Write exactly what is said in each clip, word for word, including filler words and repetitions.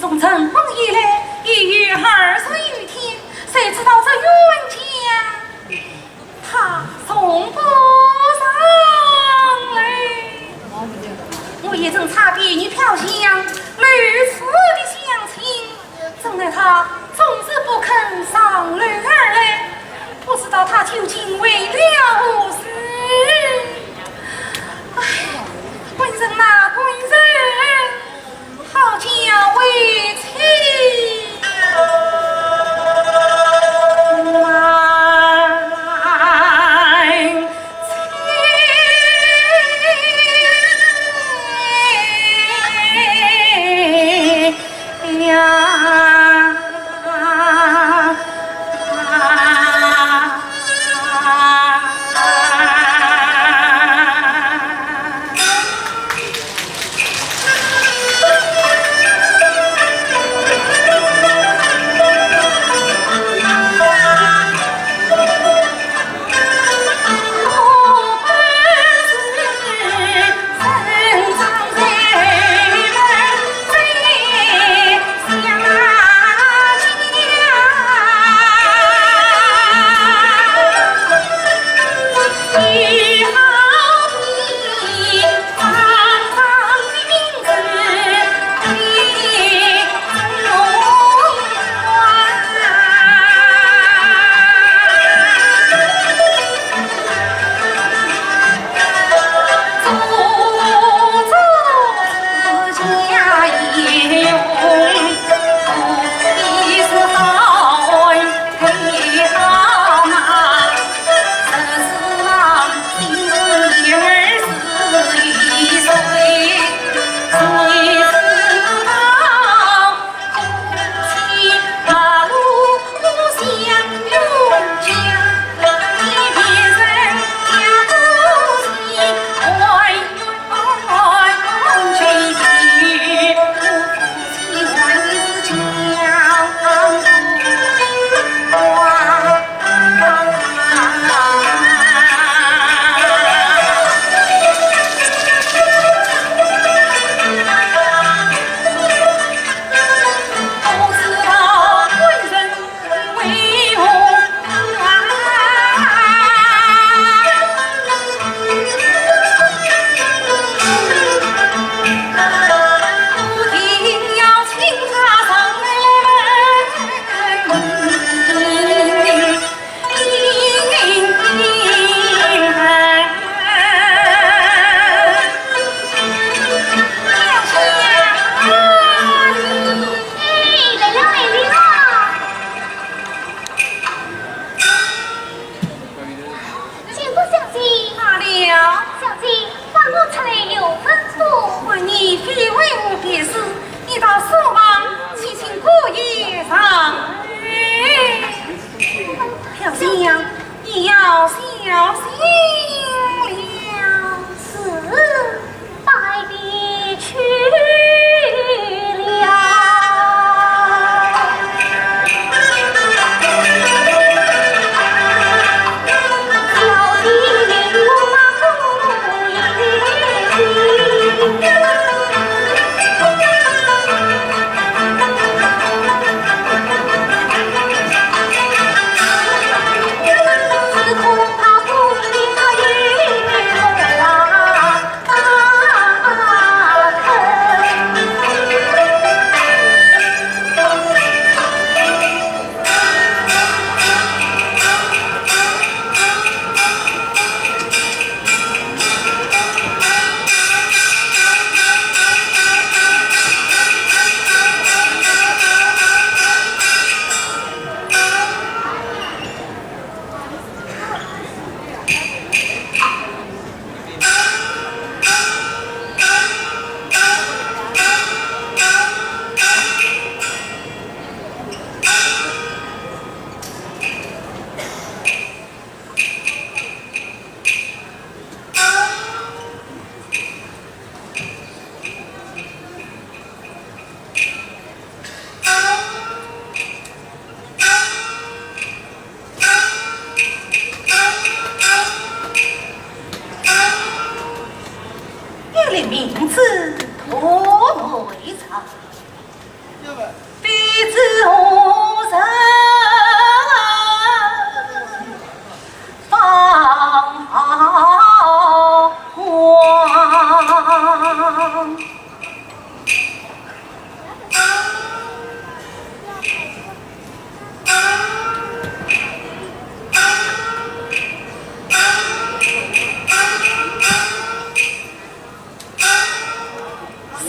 从成婚以来，已有二十余天，谁知道这冤家他从不上来。我也曾差别女飘香，如此的相请，怎奈他总是不肯上楼而来，不知道他究竟为了何事。唉，官人呐，官人！ 好叫为妻难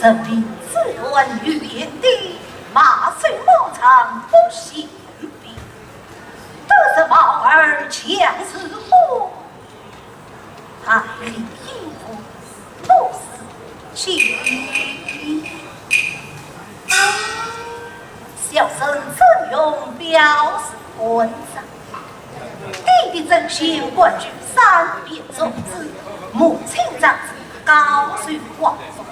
人民志愿有言的，马首马场不嫌兵，得是毛儿将士火。 大礼应付，不是轻。小生曾荣表示观察，爹爹曾铣官居三边总制，母亲长子高授皇封，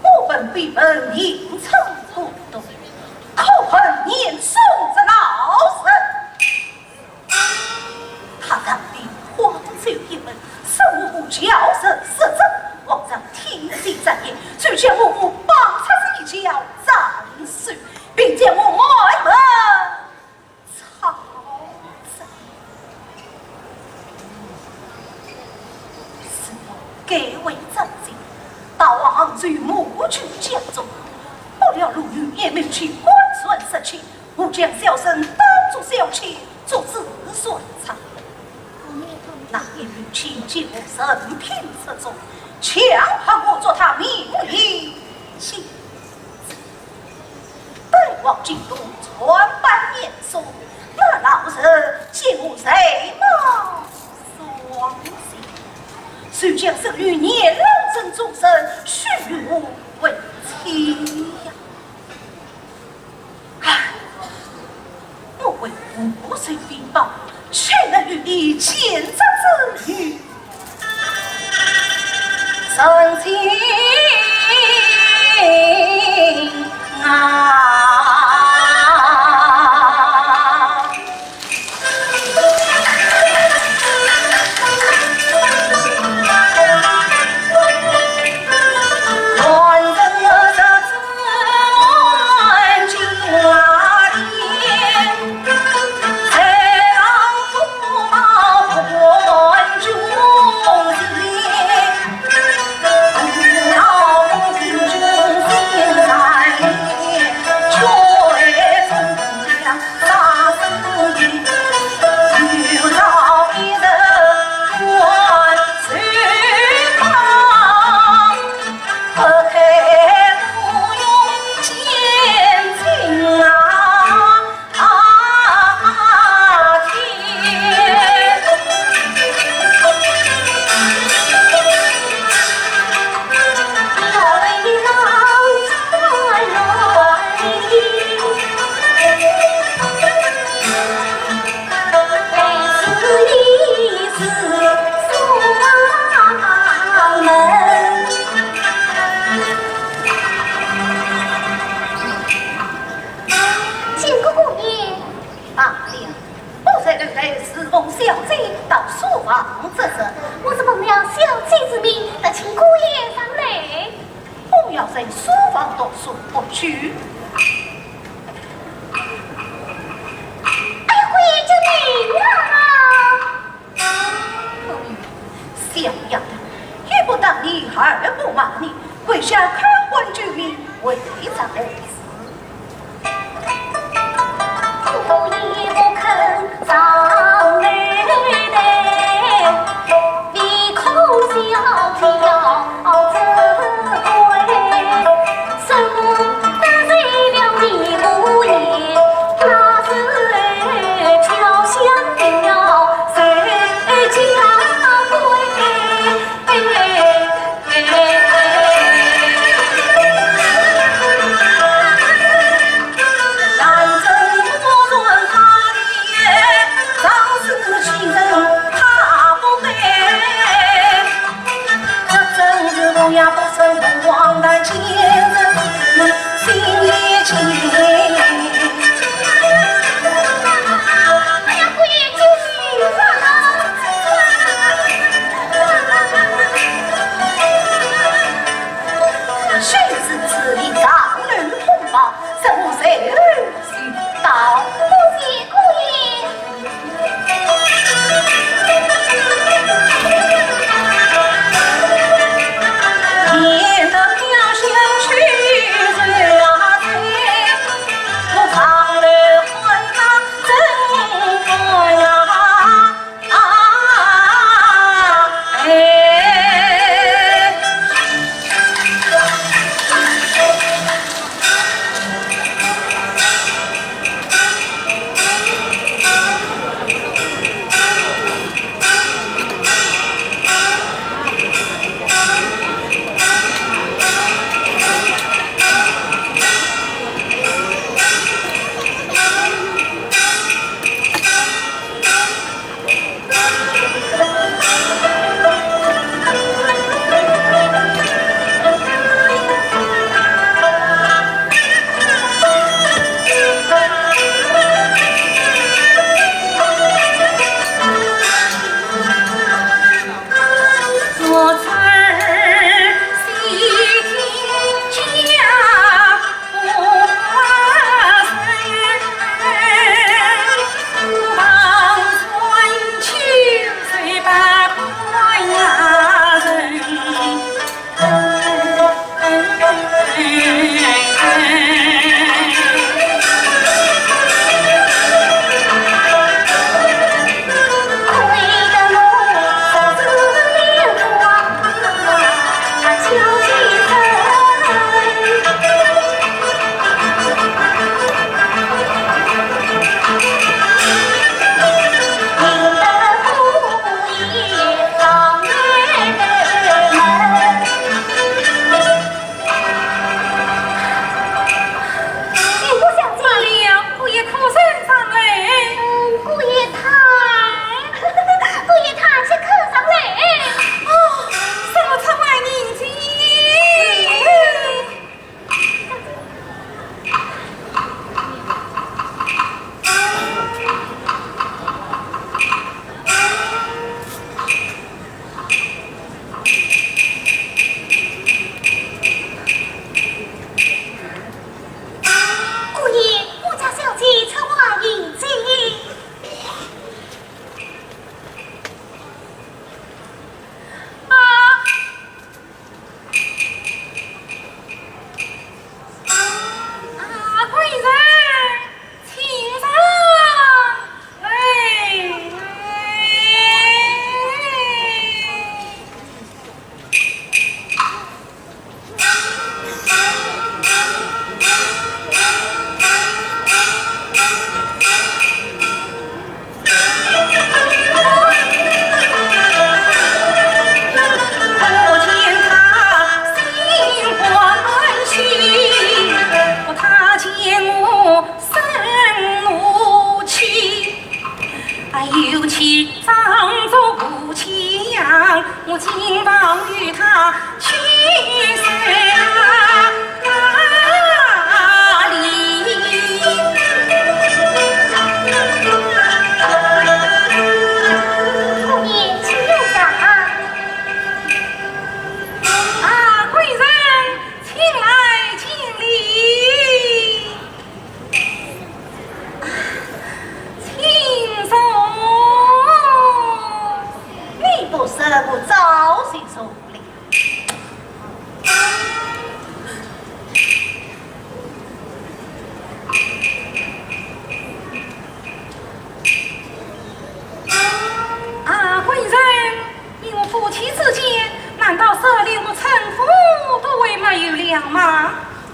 我本闭门隐藏古董，可恨年迈之老人。 他到底荒走一门，受我父教授十载，皇上听信谗言，就将我父绑出一条斩首，并将我满门抄斩。是我改为斩将，逃往杭州母舅家中，不料路遇鄢懋卿官船失窃， 误将小生当作小妾，做仔船舱。那鄢懋卿见我人品出众，强迫我做他名医。待我进都传班念书，那老人见我才貌双全，遂将生于鄢懋卿终身许与我为妻呀。 唉，我为父受非暴，岂能与你见证之语？神情啊！见过姑爷。罢了，我在楼台侍奉小姐到书房作甚？我是奉了小姐之命，特请姑爷上来。 不要在书房读书不许。哎呀，姑爷救命啊！小丫头，一不打你，二不骂你，跪下叩关求命，为啥子？ 谁知此地上人通报，怎么谁知道？姑爷，姑爷。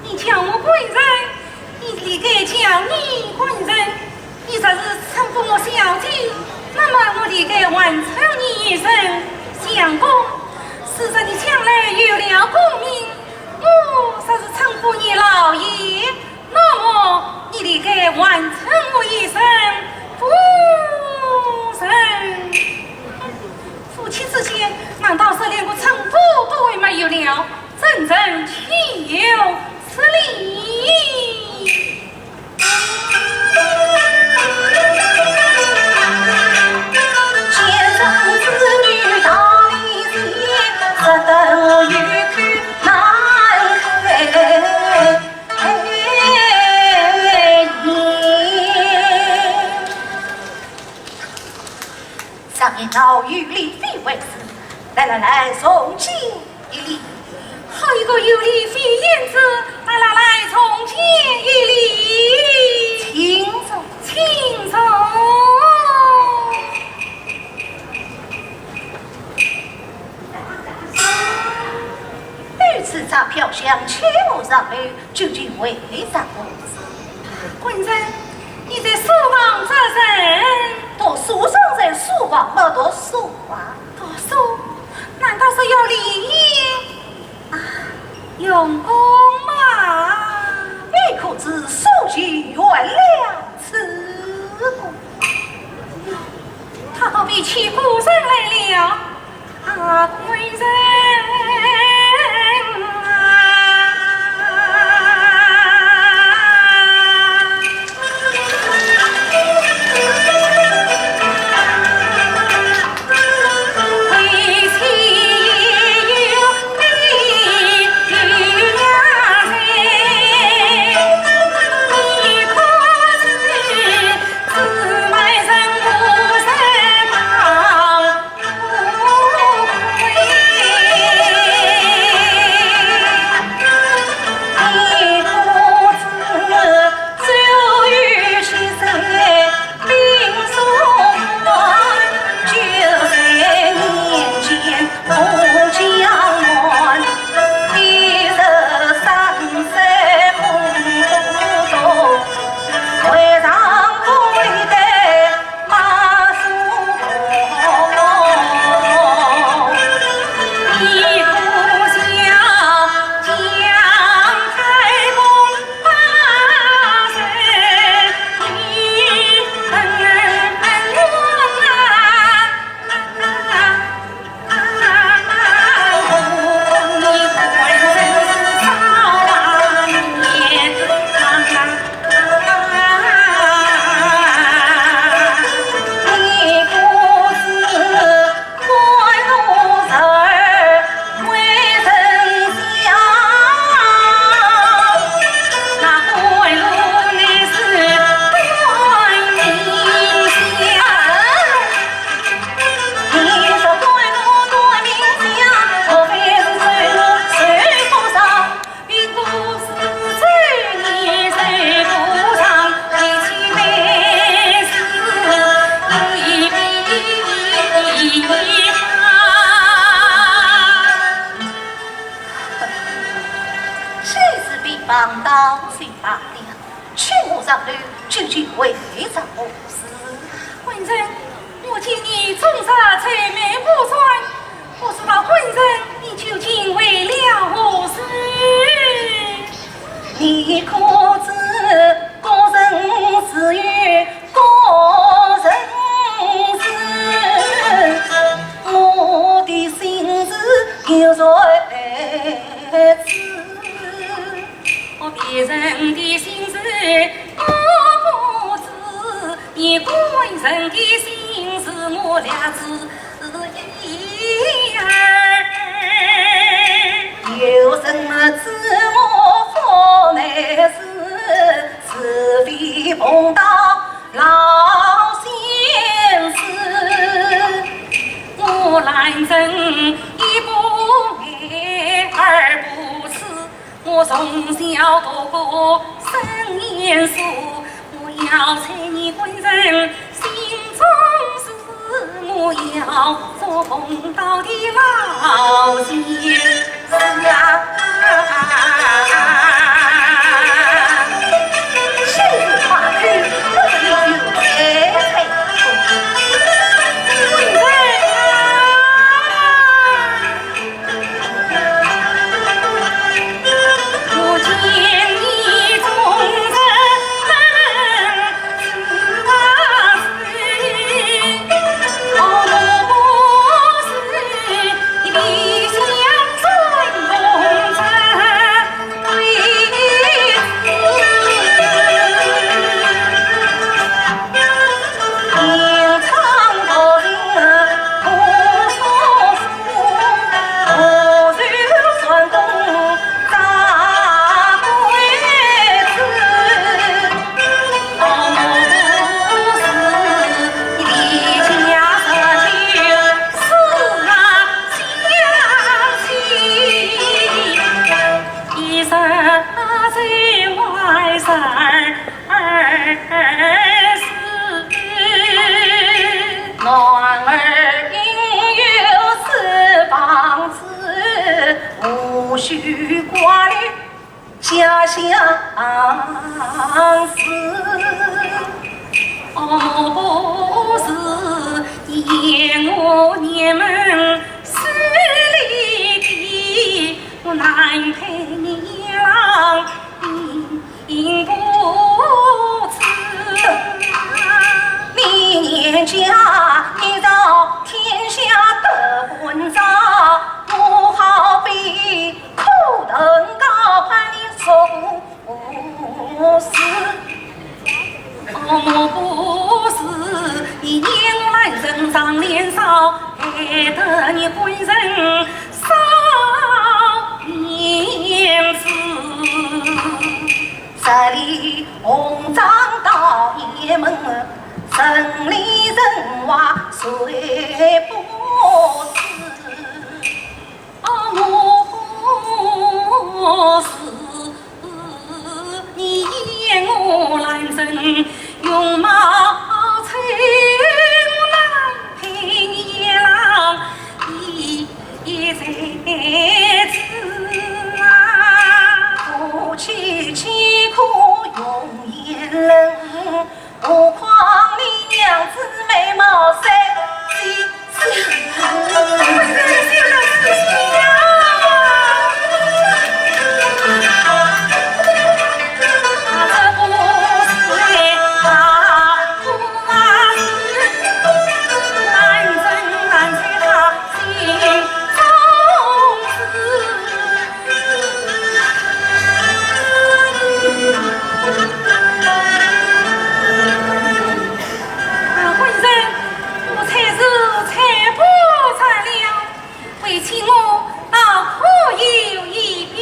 你叫我官人，你理该叫你官人。你若是称呼我小姐，那么我理该还称你一声相公。是说你将来有了功名，我若是称呼你老爷，那么你理该还称我一声夫人。夫妻之间，难道说连个称呼都还没有了？ 真正岂有此理！ 常言道，有礼非为师，来来来，从轻一礼。好一个有礼非言者，来来来，从轻一礼。请坐。请坐。如此长飘香，请我上楼， 究竟为啥物事？官人，你在书房作甚？读书常在书房，没读书啊。读书？难道是要练武啊？用功吗？你可知书琴原料此功？他倒比起古人来了。 啊，官人啊！谁知偏旁倒是罢了，请我上楼，究竟为啥物事？官人，我见你终日愁眉不展， 不知道官人你究竟为了何事？你可知各人自有各人事，我的心事有谁知？ 哦，别人的心事我不知，你官人的心事我了知一二。有人知我何乃事，是非同道老先知。我兰贞一不爱，二不痴， 我从小读过圣贤书，我要猜你官人心中事，我要做公道的老先生啊。男儿应有四方志，无须挂虑家乡事。哦，莫不是念我年门十里地，我难配你郎。 应不知。你年家，你到天下得官照，我好比苦藤高攀你做不是。哦，莫不是你念我男人常年少，害得你官人少年子。 十里红妆到雁门，城里城外谁不知？哦，莫不是你嫌我男人容貌丑，难配你郎一 一才子啊。夫妻岂可容颜冷，何况你娘子美貌赛过世。啊，官人，我才是才不才了，为妻我倒可有一比。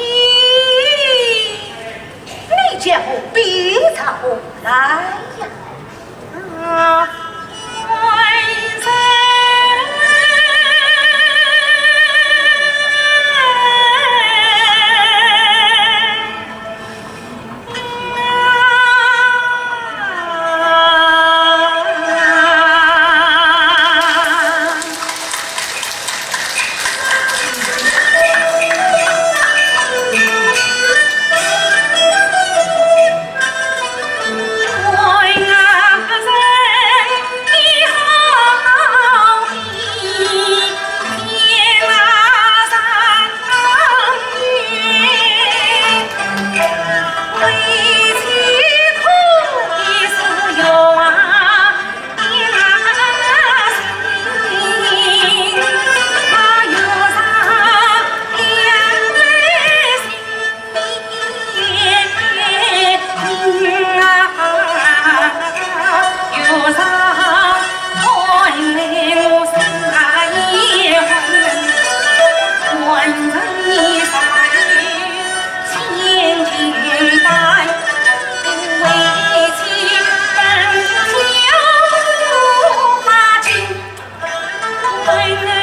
你叫我比才何来呀？ 啊，官人。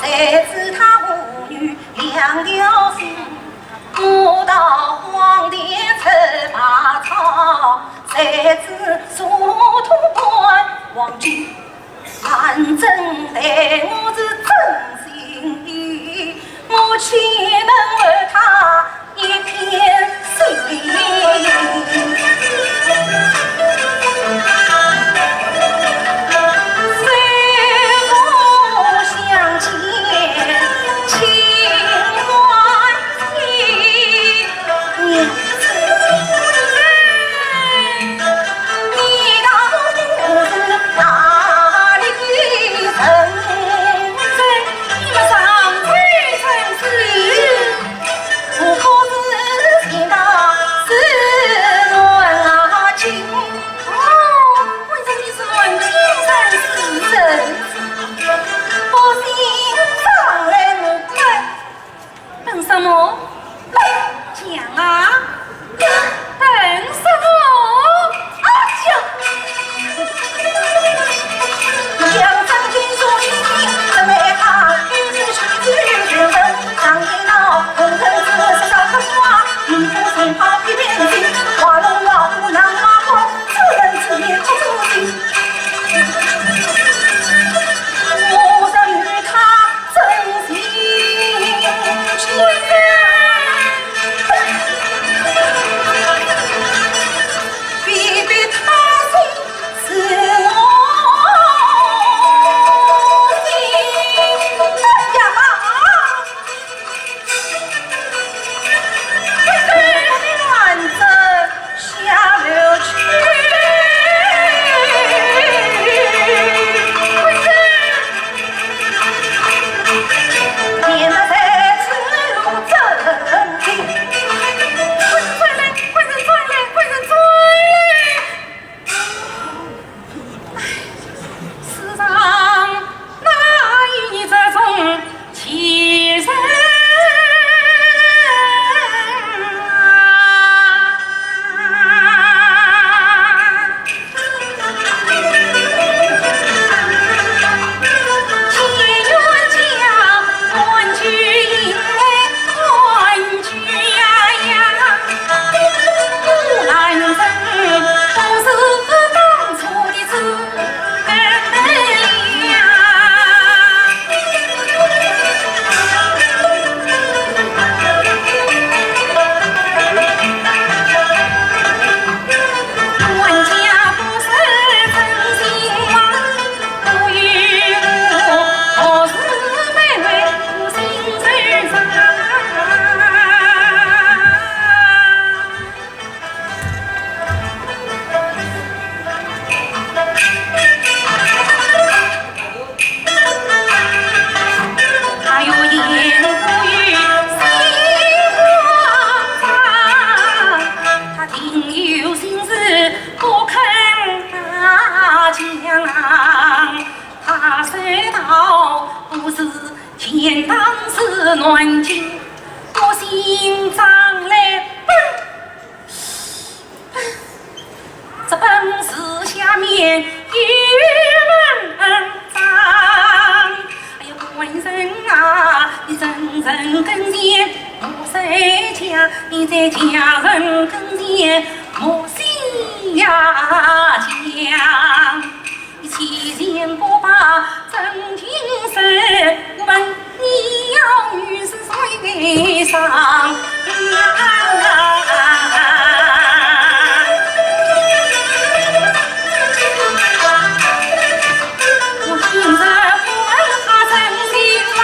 谁知他母女两条心，我到皇帝出马朝，谁知说通关王君。 兰贞待我是真心意，我岂能为她一片心意？虽不相见，情关 你倒不知哪里人。雁荡是南京，我心脏来奔奔，这奔是下面一门章。哎呀，官人啊，你人人跟前莫谁家，你在家人跟前莫谁呀讲。 你欺人不把真情说，我问你要女是谁上？我今日不问他真情啦。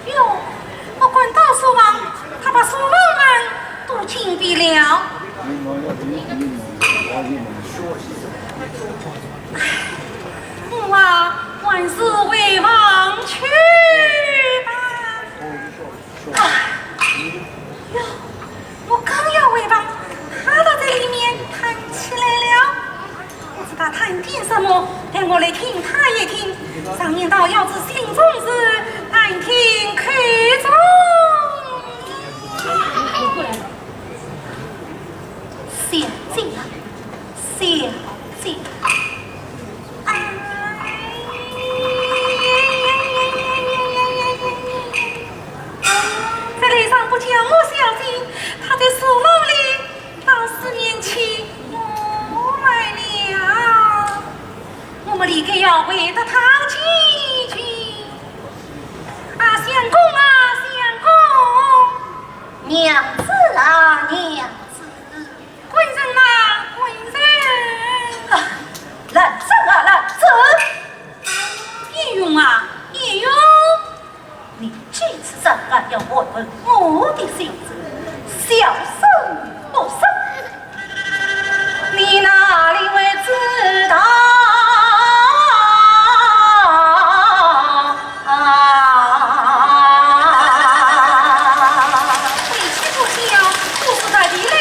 哟，我赶到书房，他把书房门都紧闭了。唉，我啊，还是回房去吧。 啊，哟，我刚要回房，他倒在里面弹起来了。不知他弹点什么，待我来听他一听。常言道，要知心中事，但听口中言。小姐啊，小姐。 这里上不叫我小姐，她在书房里把思念起我来了。我们理该要回答她几句。啊，相公啊，相公！娘子啊，娘子！ 官人呐，官人！啊，兰贞啊，兰贞！鄢荣啊，鄢荣！你几次上来要盘问我的心事，小生不说，你哪里会知道？啊！委屈不小，不是特地来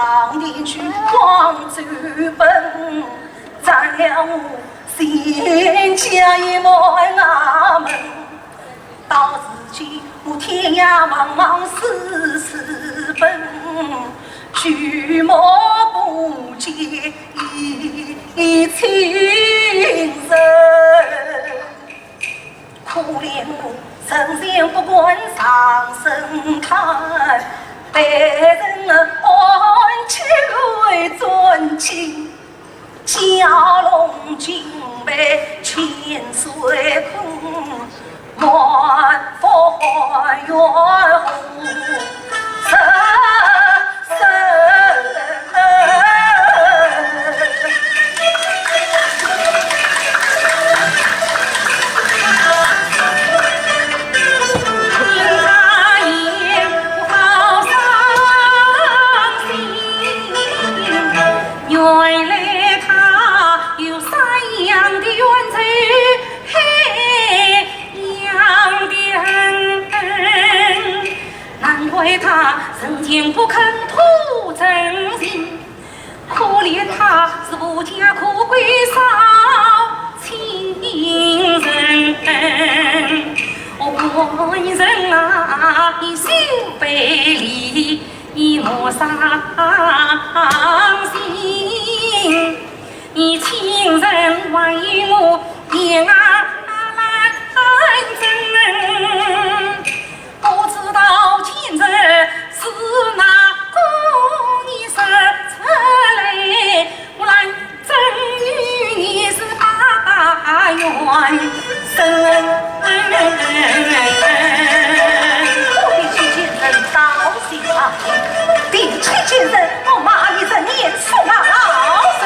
上天去广州奔，占了我全家一满衙门。到如今我天涯茫茫四处奔，举目不见一亲人。 可怜我人前不敢上神坛，被人暗器来钻进蛟龙，竟被千岁困，满腹怨恨。 原来他有山阳的冤仇，海阳的恨。 难怪他人前不肯吐真情，可怜他是无家可归少亲人。哦，官人啊，你休背离，你莫伤心。 你亲人还与我言啊兰贞，不知道今日是哪个你说出来，我兰贞与你是大冤深。我的亲人到 地啊，地气精神，我骂你这年数啊，老人。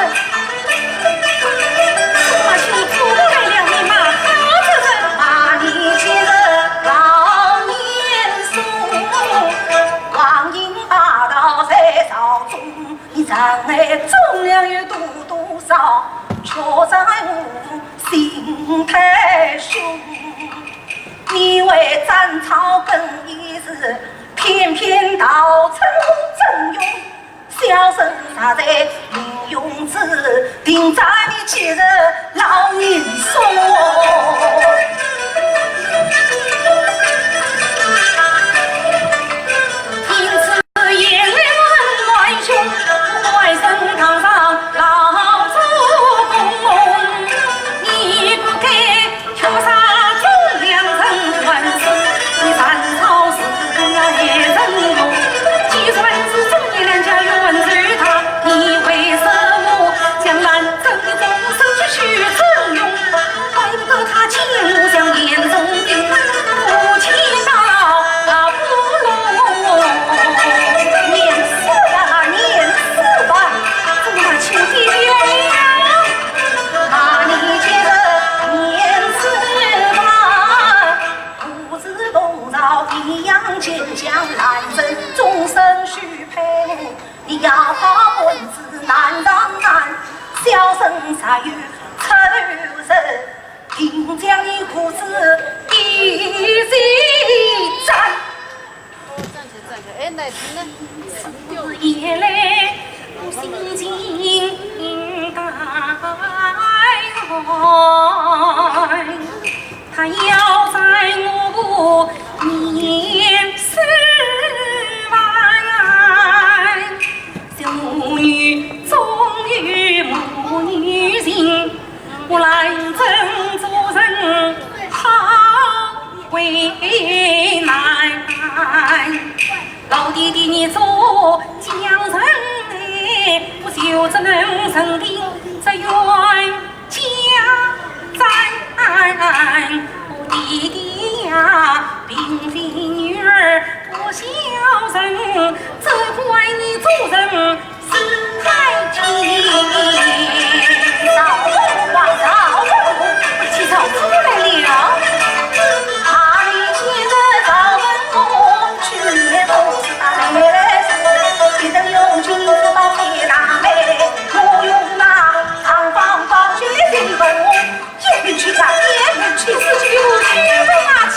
我骂你做不来了，你骂他这人。骂你这人，老年数，荒淫霸道在朝中，你障碍忠良有多多少，却在我心太凶。 你为斩草更衣时，偏偏盗称曾荣。小生实在英勇之，定斩你今日老年数。因此眼泪温暖胸，外甥堂上老祖宗。你不该 却杀忠良臣，原是你斩草除根要害人哟。既然是忠义两家冤仇大，你为什么将兰贞的终身去许曾荣？怪不得他奸恶将严嵩定，夫妻到老不容。念死吧，念死吧，这个大亲爹爹呀！ 骂你今日念此话，不知同朝一样坚强，兰贞终身许配，你要把本子难上难，小生才有出头人，定将你父子一起斩。 夜来我心情大乱，他要斩我年十万，小女终有母女情。 我兰贞做人好为难，老爹爹你做江人哎，我就只能认定这冤家斩。我爹爹呀，并非女儿不孝顺，只怪你做人 心太急。赵文华，赵文华，快去找出来了。啊，你今日赵文华，去年不是打雷来着，一人用金子包给大妹，我用那尚方宝剑进宫。 也没去呀，也没去，自己的母亲被骂去。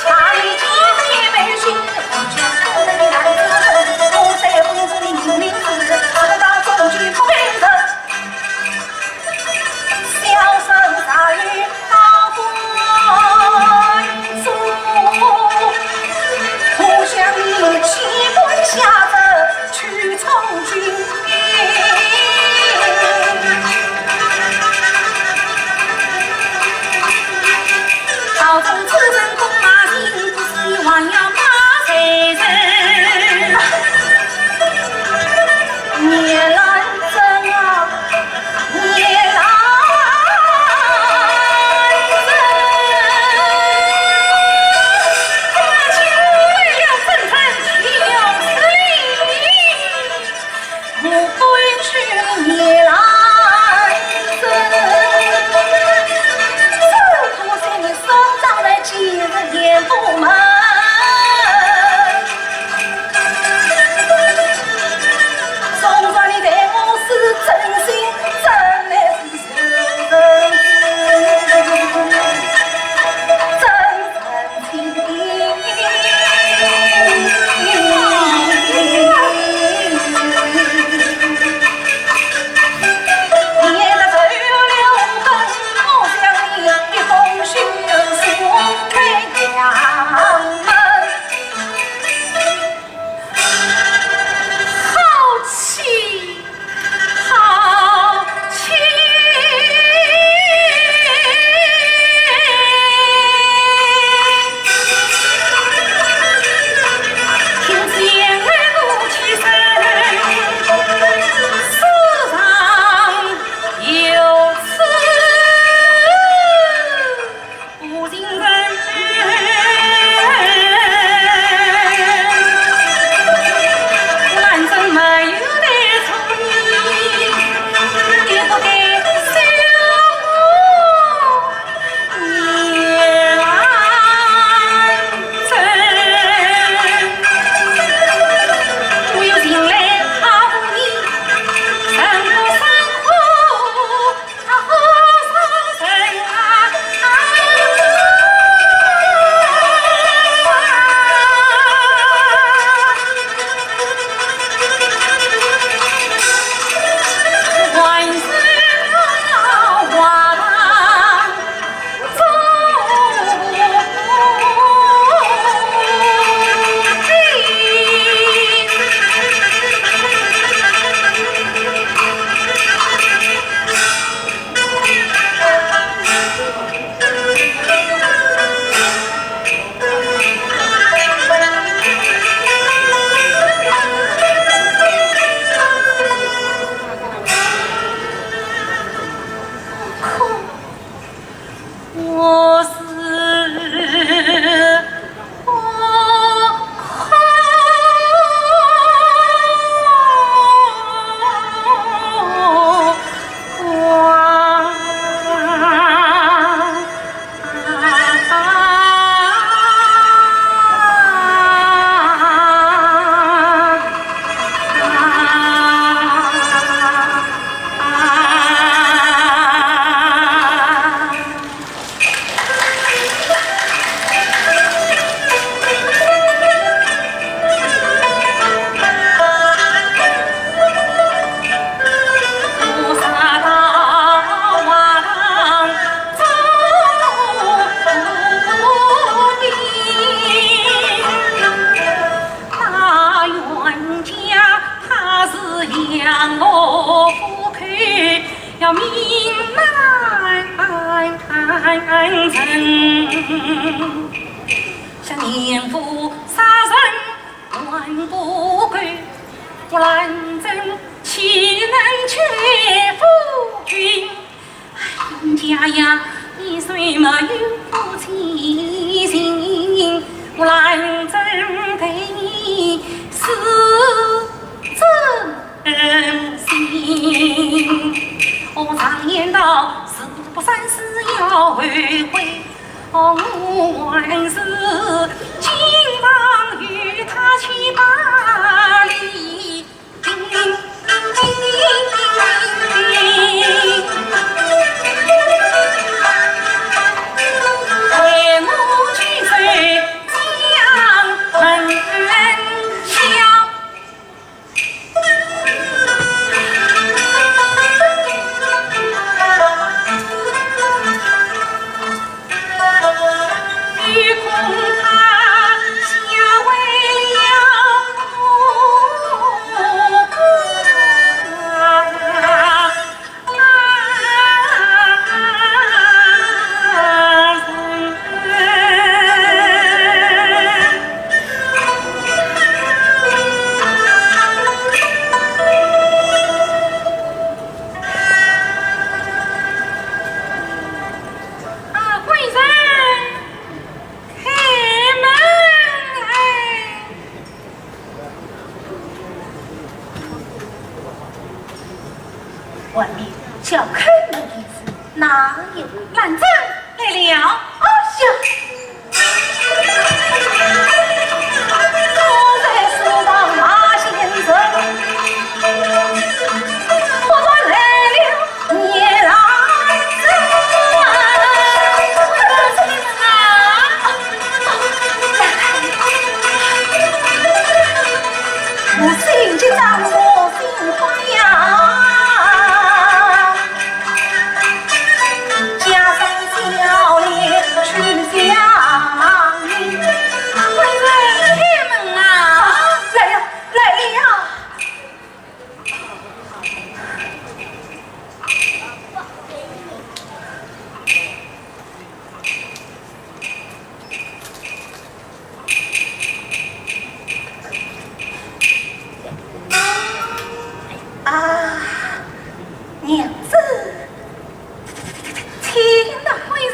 人，想念夫杀人还不够，我兰贞岂能屈服君？哎，冤家呀，你虽没有夫妻情，我兰贞待你是真心。我常言道，事不三思要后悔。 哦，我还是今晚与他去巴黎。为我去守将门箫。 啊，官人，开门来！外面叫开门的是哪一位？兰贞来了。哎呀！ 官人，开门啊！来了，来了。 啊，娘子，请呐。官人，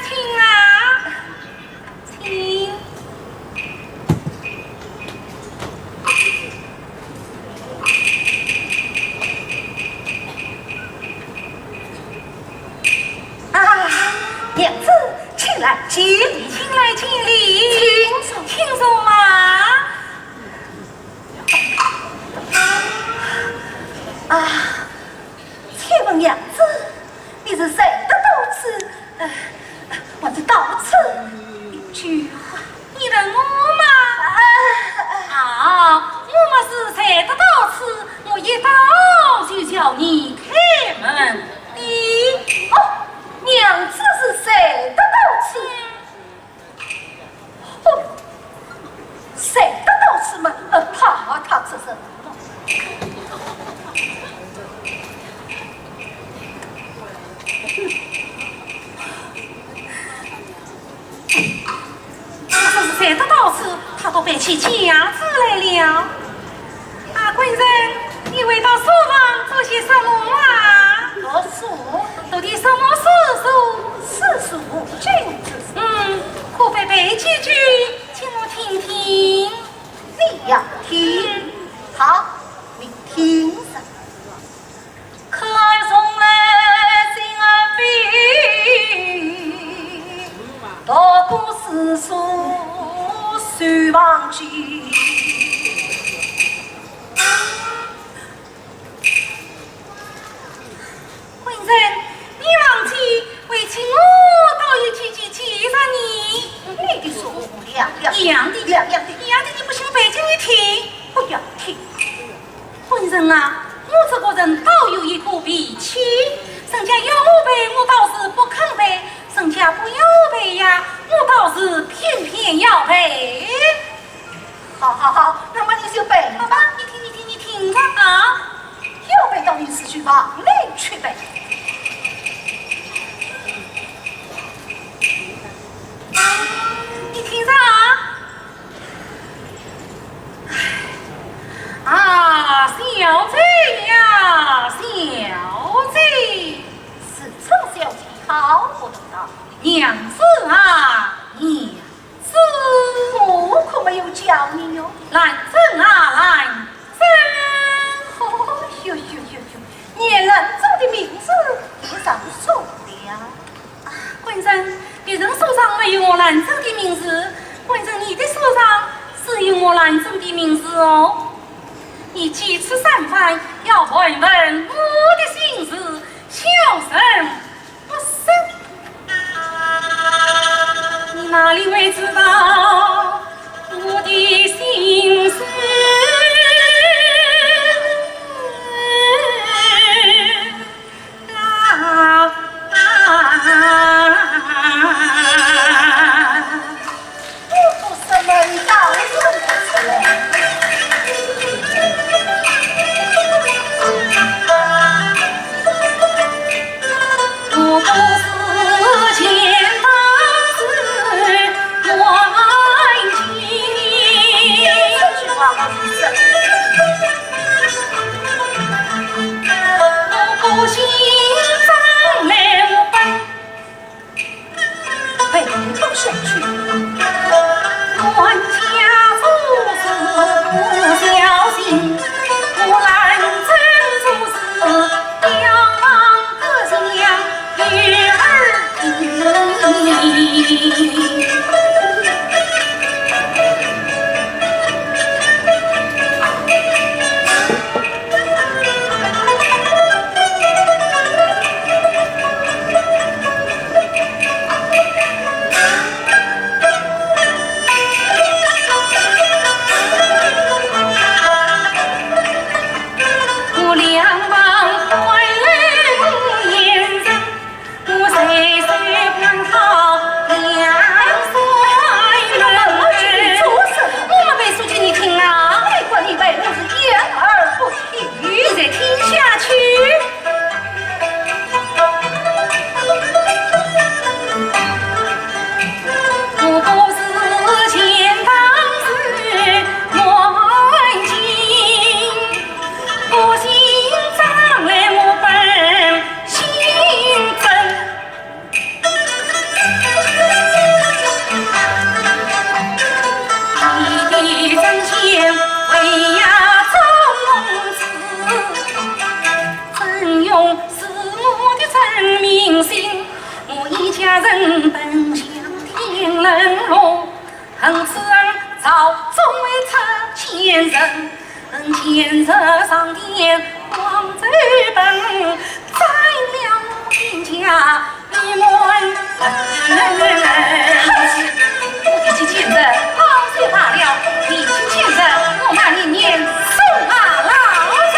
请啊，请。啊，娘子，请来见礼。请坐。请坐嘛。 啊，请问娘子，你是谁的到此，呃，还是到此一句话？你问我吗？啊，啊，我么是谁的到此，我一到就叫你开门的。哦，娘子是谁的到此？ 哼，谁的到此嘛，呃，怕他这人。这是谁的到此，他都背起架子来了。 啊，官人，你回到书房做些什么啊？读书。读的什么诗书？四书五经之书。嗯，可否背几句，请我听听？你要听？嗯。好，你听着。可儿从来心儿悲，独孤四书须忘记。 官人，你忘记为妻我倒有几句寄着你。你的书我两样，一样的，两样的，一样的，你不信背给你听。不要听。官人啊，我这个人倒有一个脾气，人家要我背，我倒是不肯背；人家不要我背呀，我倒是偏偏要背。 好好好，那么你就背吧。好吧，你听，你听，你听着啊。要背到你自己房里去背。小姐呀，小姐。是这小姐好不得了。娘子啊，娘子。我可没有叫你哟。兰贞啊，兰贞。哦，哟哟哟哟，连兰贞的名字也叫错了。 啊，官人，别人书上没有我兰贞的名字，官人你的书上是有我兰贞的名字哦。你几次三番要盘问我的心事，小人不说，你哪里会知道我的心事？ 我没背书给你听啊。哎，管你背，我是掩耳不听。你再听下去。 我提起贱人，好说罢了，提起贱人，我骂你年兽啊，老贼！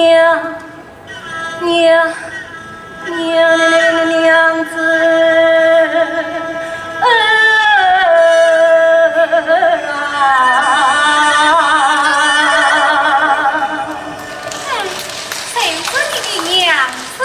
娘，娘，娘，娘，娘子啊！哼，谁是你的娘子？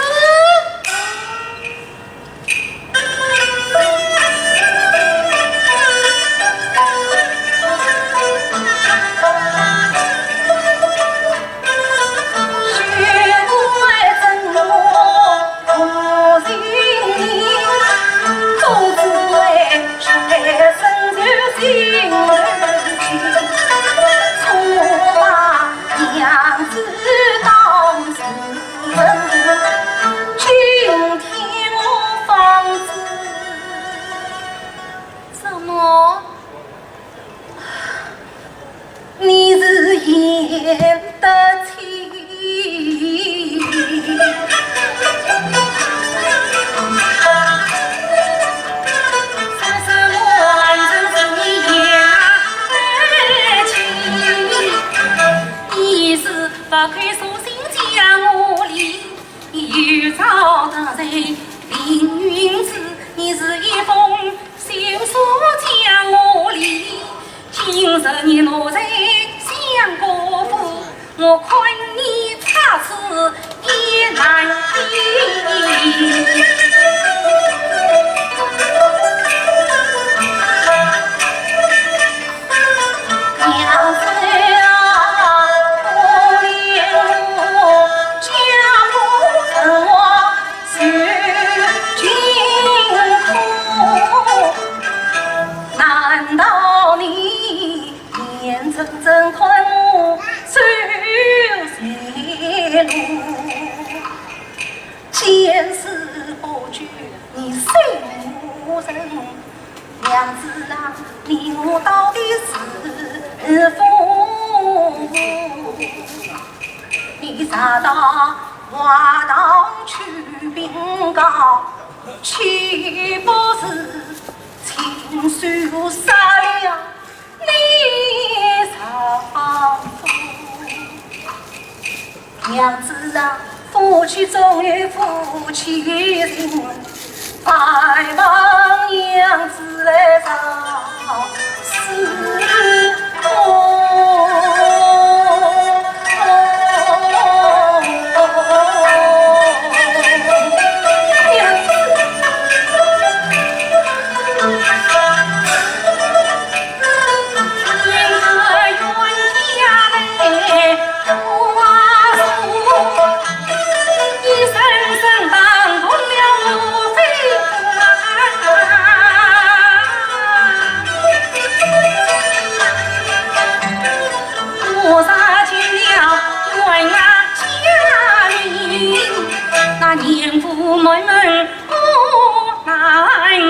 什么？你是贤得妻。 难道你眼睁睁看我受罪喽？见死不救，你谁无人？娘子啊，你我到底是夫妇？你查到外头去禀告，岂不是亲手杀了 你丈夫。娘子啊，夫妻总有夫妻情，还望娘子来饶恕我。 我杀尽了冤家家人，那年父满门我难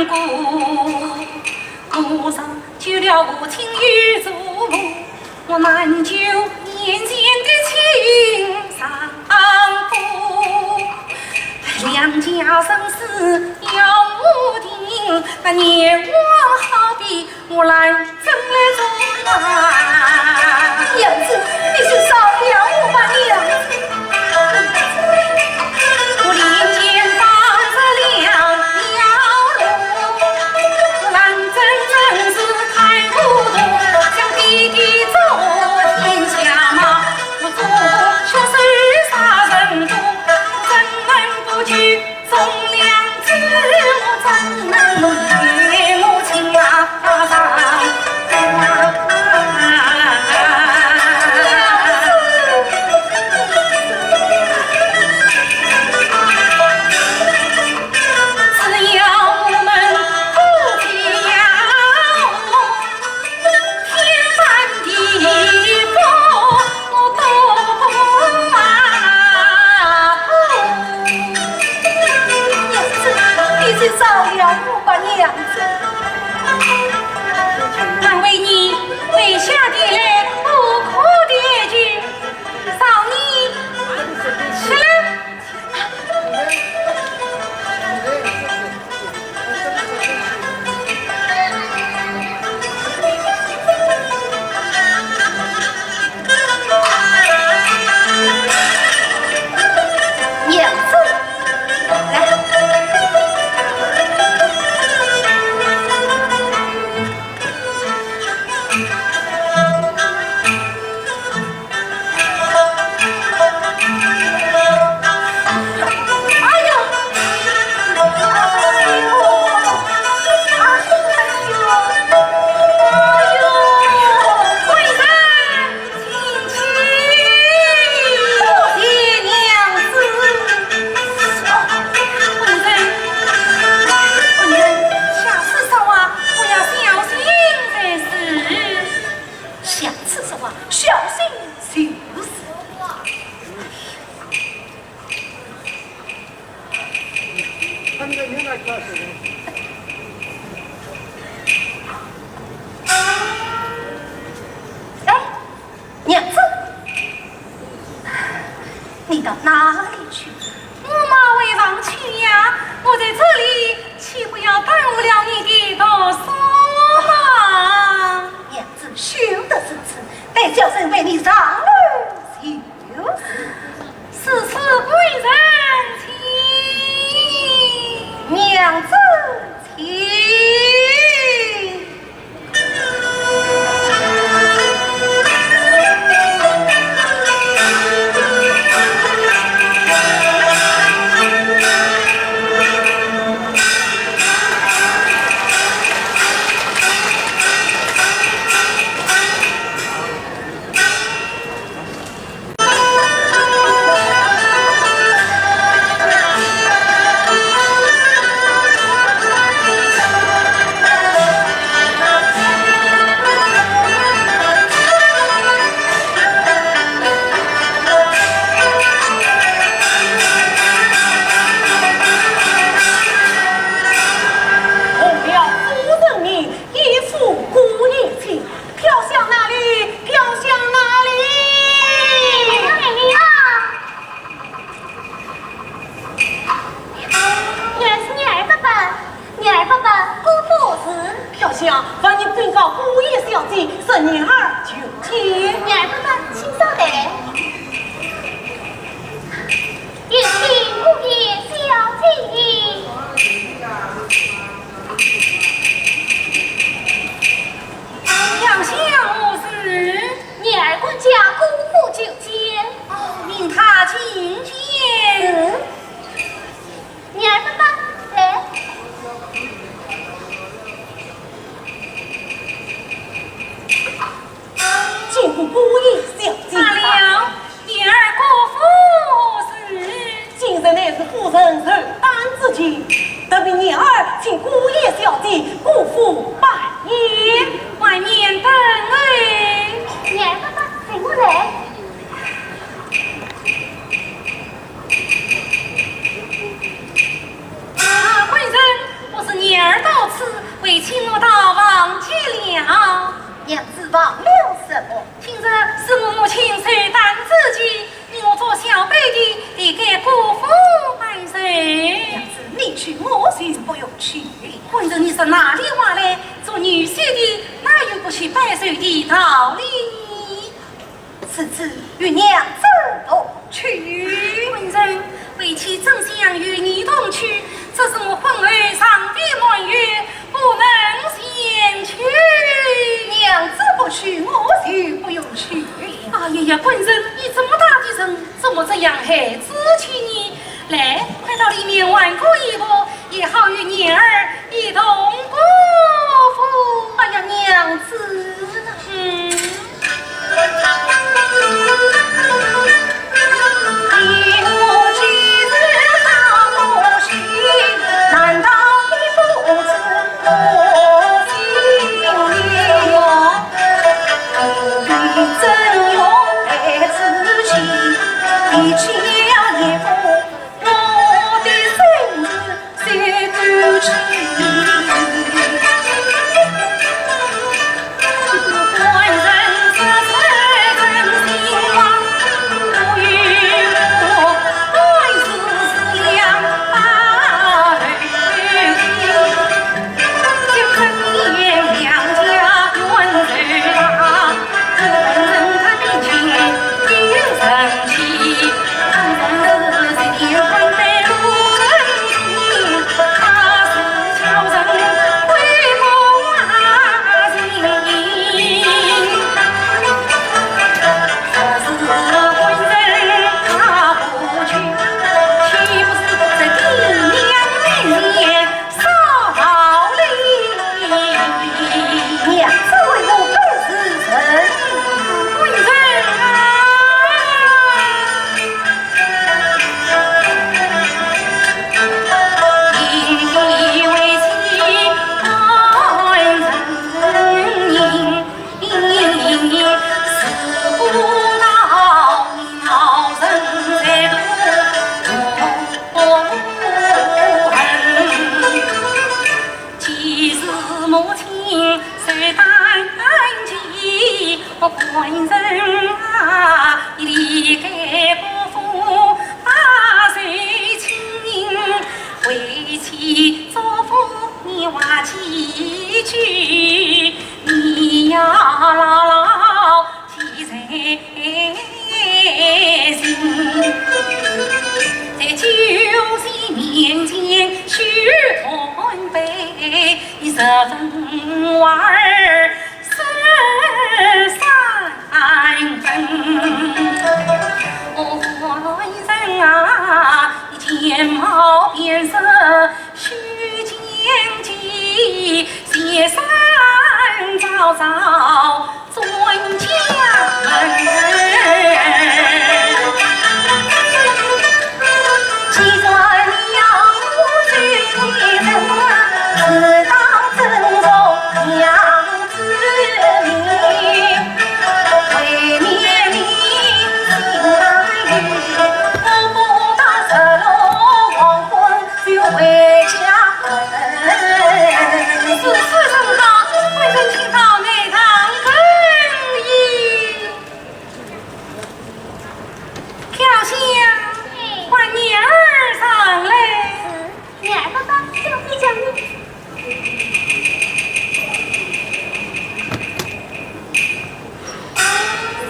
过。我杀去了父亲与祖母，我难救眼前的亲丈夫。两家生死要我定，那阎王好比 我来争来争啊。娘子，你就饶了我吧，娘子。我连肩放着两条路，我难争真是太糊涂，想弟弟做天下妈，我做学生杀人犯，怎能不救忠良之母，怎能与母亲啊上哎，娘子，你到哪里去？我马未曾去呀，我在这里，岂不要耽误了你的读书吗？娘子，休得如此，待小生陪你上楼去。 有事。此事官人请。娘子请。奉了夫人命， 一赴姑爷请。飘香哪里？飘香哪里？哎呀，哎呀！原是女儿不在，女儿不在，姑父是。飘香，烦你禀告姑爷小姐，说女儿求见。女儿不在，请稍待。有请姑爷小姐。 飘香何事？女儿管家姑父求见。哦，命他进见。嗯。女儿不在，来。见过姑爷小姐。罢了，女儿姑父何事？ 今日乃是夫人寿诞之期，特命女儿请姑爷小姐过府拜年。外面等候。女儿不在，随我来。啊，官人，不是女儿到此，为妻我到房间了。娘子忘了什么？今日是我母亲寿诞之期， 命我做小辈的，替该姑父拜寿。娘子，你去，我就不用去。官人，你说哪里话来？做女婿的，哪有不去拜寿的道理？如此，与娘子同去。官人，为妻怎想与你同去？这是我婚后尚未满月， 不能前去。娘子不去，我就不用去。哎呀呀，官人，你这么大的人，怎么这样孩子气呢？来，快到里面换过衣服，也好与女儿一同过府。哎呀，娘子。嗯。你要牢牢记在心，在酒席面前须同杯，十分花儿十三分。哦，官人啊，你见貌变色 须见计，先生早早转家门。既然你要我去，你怎么知道尊重娘子命？未免你心太硬，我不到日落黄昏 就回家门。是，是，甚好，官人请到内堂更衣。飘香，唤女儿上来。女儿不在，小姐叫你。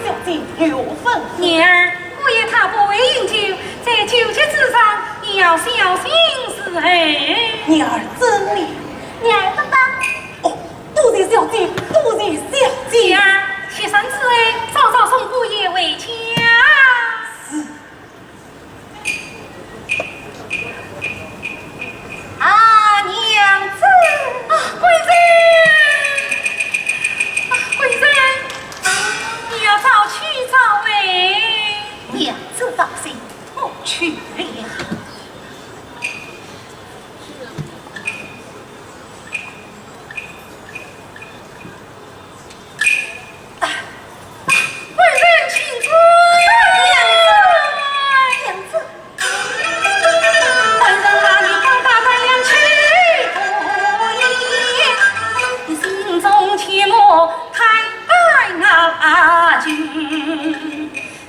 小姐有吩咐。女儿，姑爷他不会饮酒，在酒席之上，你要小心伺候。女儿遵命。女儿不在。哦，多谢小姐，多谢小姐。女儿，起身伺候，早早送姑爷回家。是。 啊，娘子！啊，官人！啊，官人！你要早去早回。娘子放心，我去了。 官人请坐。娘子，娘子。官人啊，你敢大胆两句不言，你心中切莫太大惊。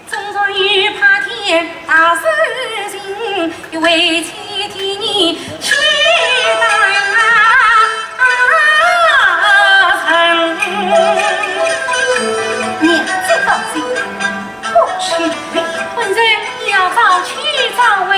纵然有怕天大事情，为妻替你去担当。娘子放心，我去。官人，你要早去早回。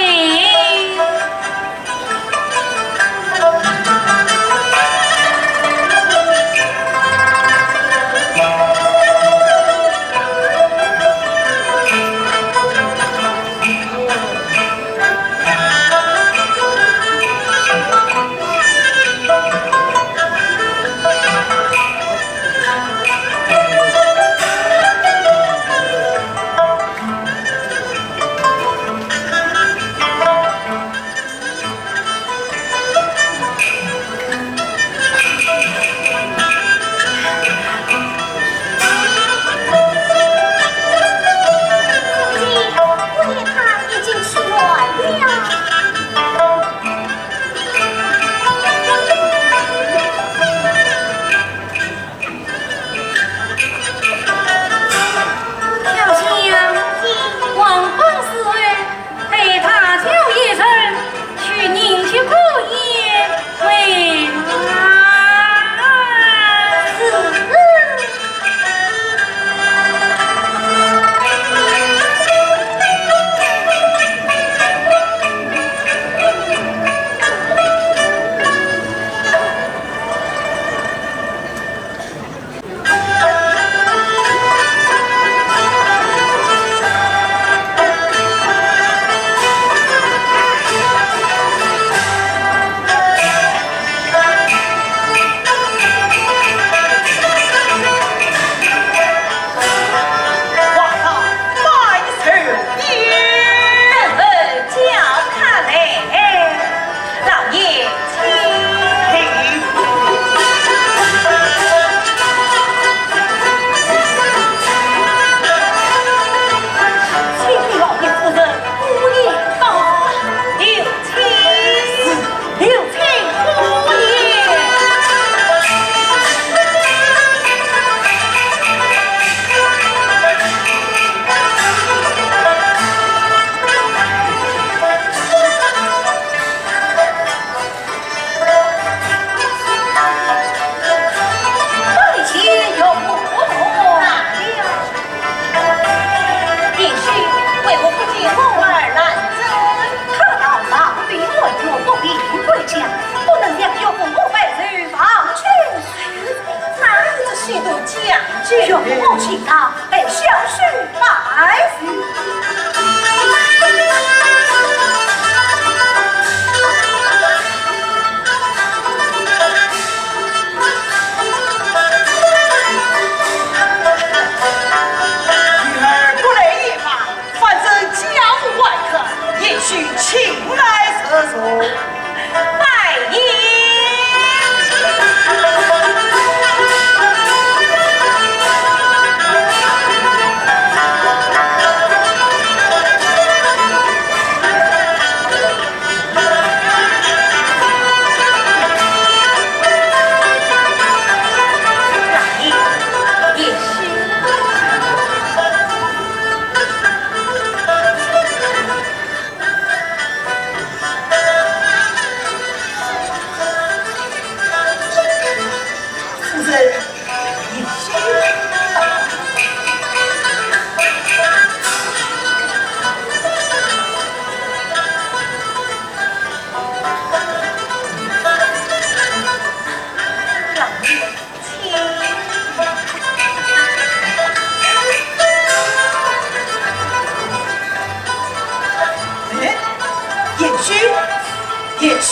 请来坐坐。拜揖。夫人，请。哎，贤婿，贤婿，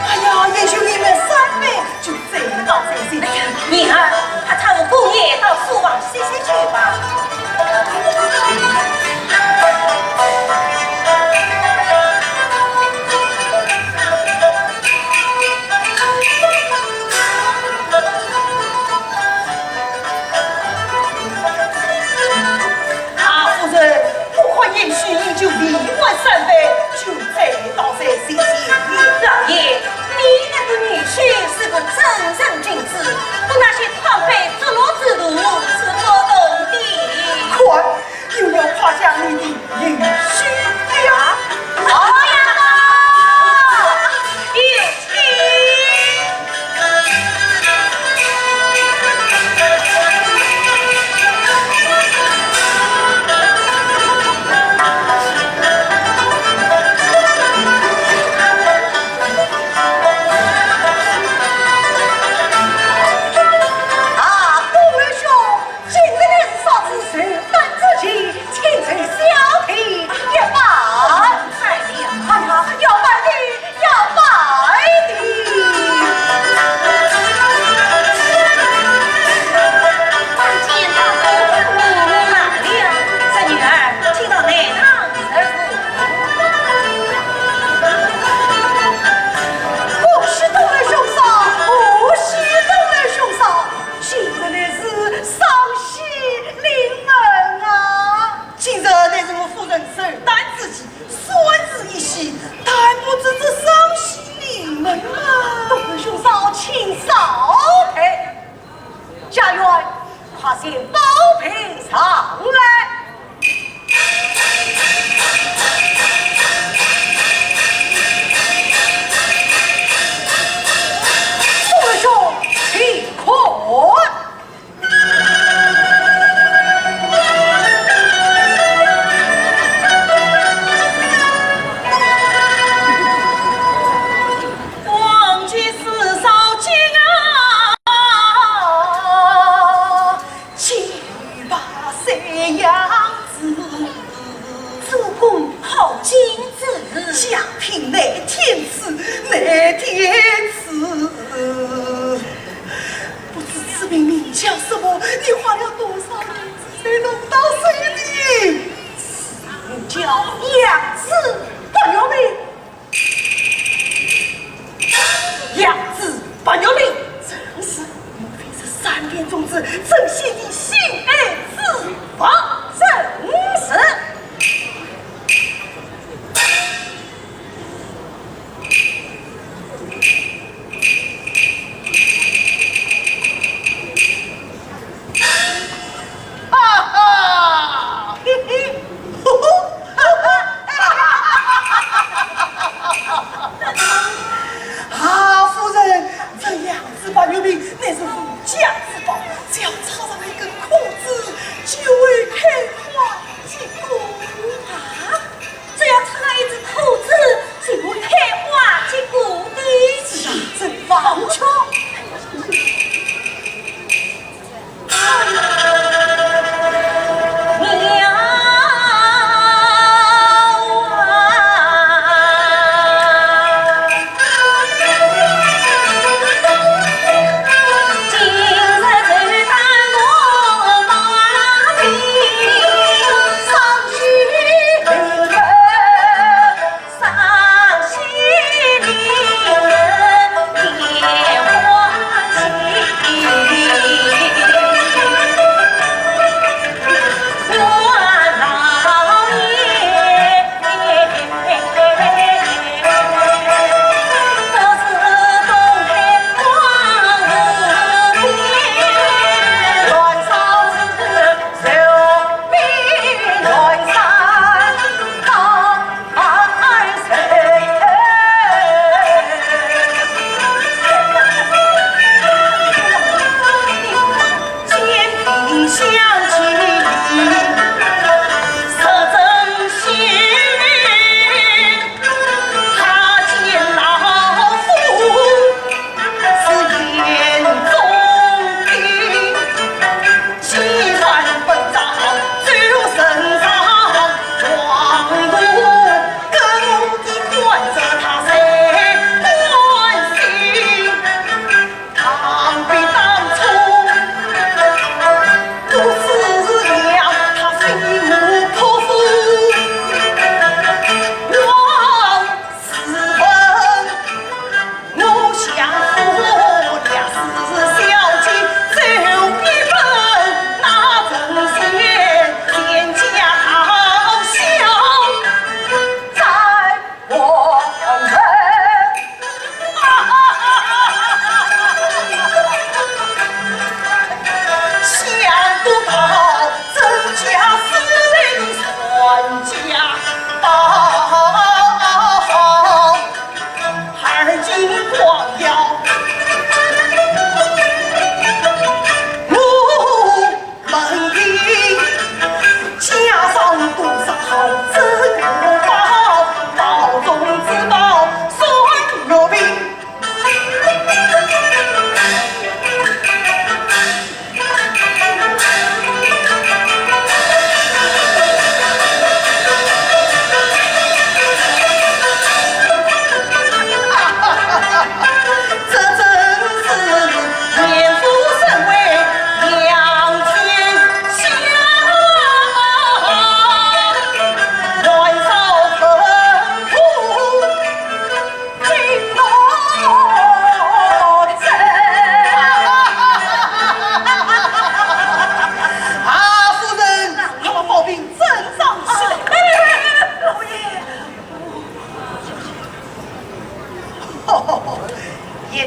哎呀，贤婿你们三杯就醉倒在席。哎呀，琰儿，快搀我姑爷到书房歇歇去吧。啊，夫人，我看贤婿你就连喝三杯，就醉倒在席。老爷，你那个女婿是个正人君子，我那些贪杯作乐之徒是不懂的。看，又要夸奖你的女婿了。好呀，贤婿。 啊，公孙兄，今日乃是啥子寿诞之期，请受小弟一拜。哎呀，要拜的，要拜的。参见大哥，我来了。侄女儿，请到内堂。 恭喜东楼兄嫂，恭喜东楼兄嫂，今日乃是双喜临门啊！今日乃是我夫人寿诞之期，算是一喜，但不知这双喜临门啊。东楼兄嫂，请稍退。 家院，快请宝瓶上来。东楼兄，请看。王家四少爷啊，七八岁也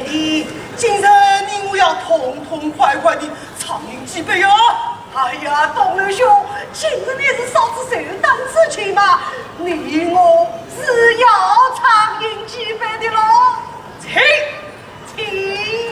今日你我要痛痛快快地畅饮几杯呀！哎呀，东楼兄，今日乃是嫂子寿诞之期嘛，你我是要畅饮几杯的喽。请，请。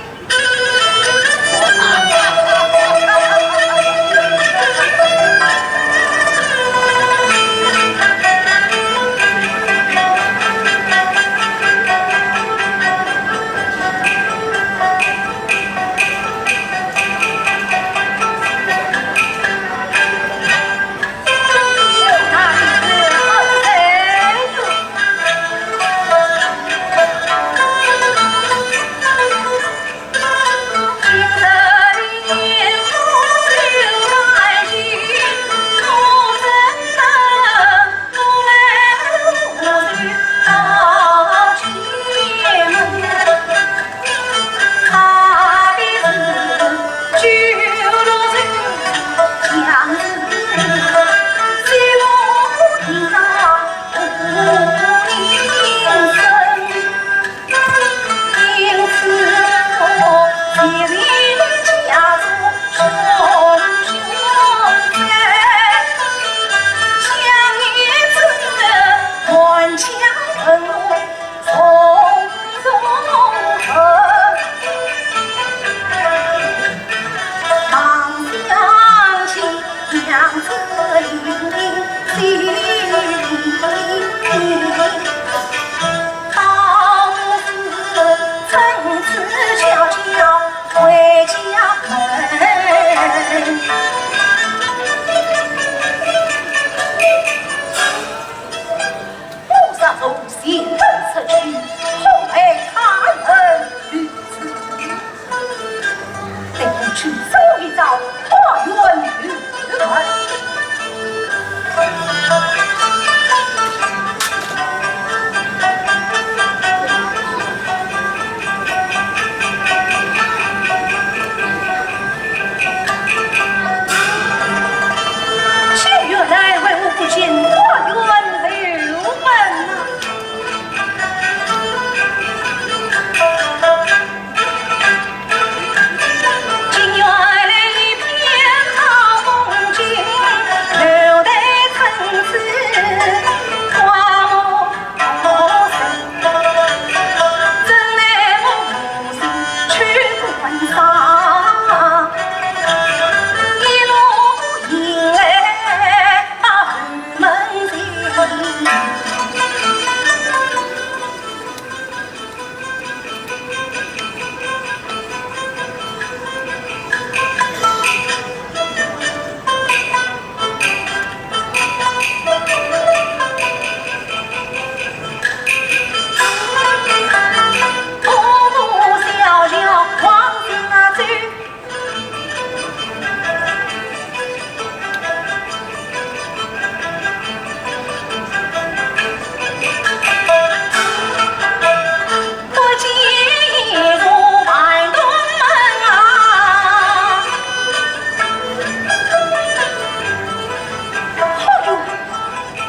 哎呦，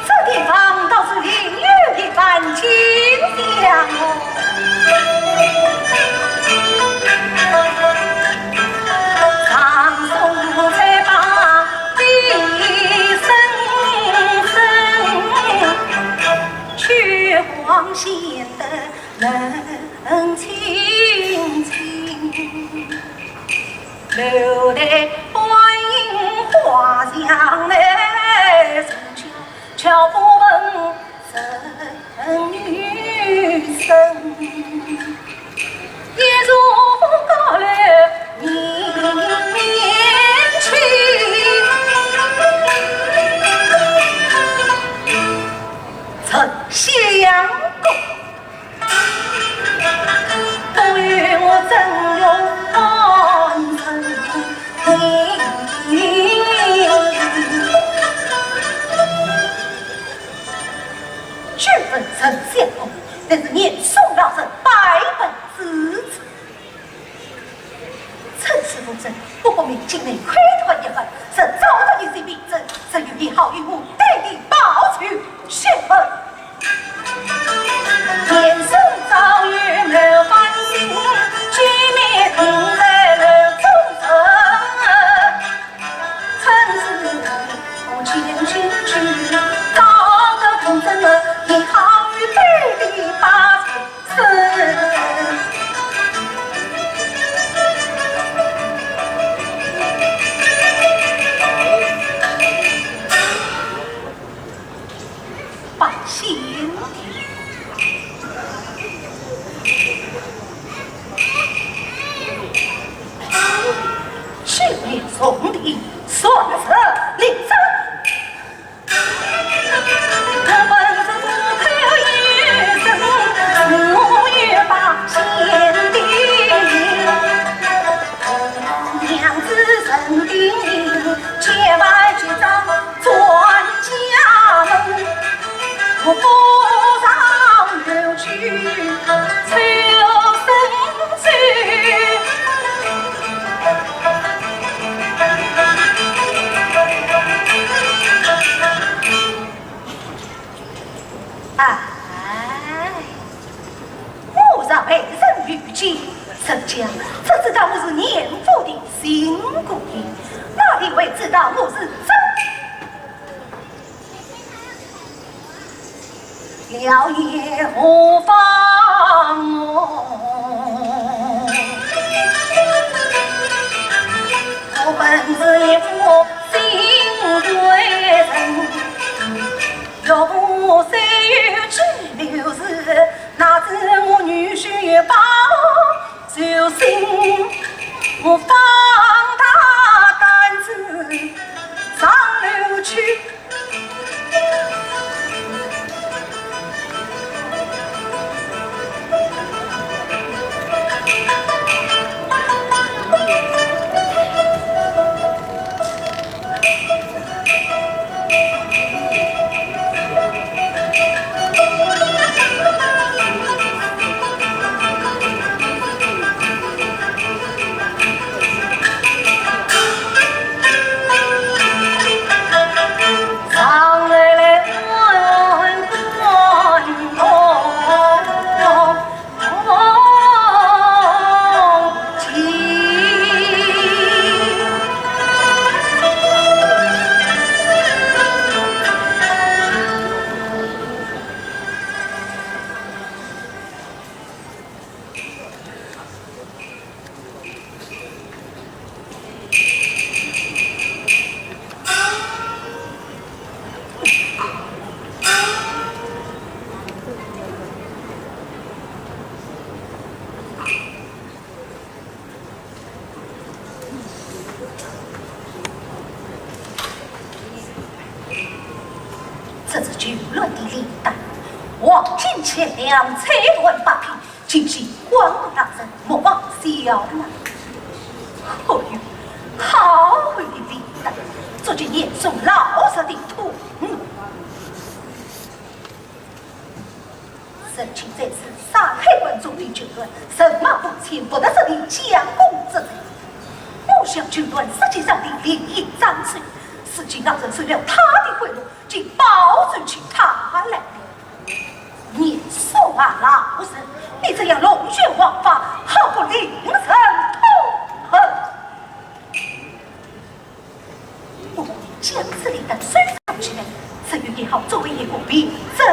这地方倒是另有一番景象哦。久闻陈相公，乃是严嵩老臣百分之一。陈氏夫人，不过命京内开拓一番，若找到一些名人，自有一好与我对你报仇雪恨。哎，我若被人遇见，人家怎知道我是严府的新姑爷？哪里会知道我是真？ 了也何妨哦？我本是一副新贵人，若无谁有之流时，哪知我女婿把我救醒，我放大胆子上楼去。 这是九乱的礼单，黄金钱粮，彩缎八匹， 今夕官府大人莫忘小人。哦哟，好厚的礼单，足及严嵩老贼的痛。如今在此山海关中的九乱，人马不清，不得设立将功折罪。我想九乱实际上的利益张嘴，如今老贼受了他的贿赂，竟保住起他来了。 严嵩啊，老贼，你这样龙血枉法，好不令人痛恨！我将这礼单收藏起来，只有你好作为一个凭证。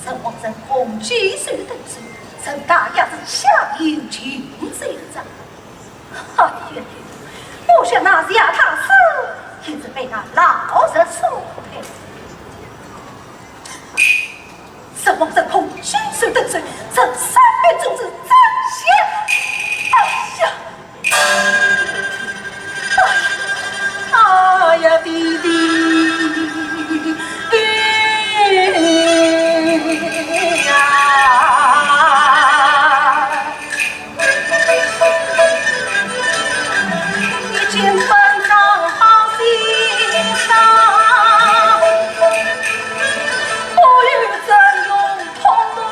承蒙恩公举手得罪，臣大爷是下有情在上。哎呀，我想那谢太师也是被那老贼所骗。承蒙恩公举手得罪，臣三遍忠直，斩谢。哎呀！ 哎呀，爹爹呀！你竟不能好心肠，不与曾荣同断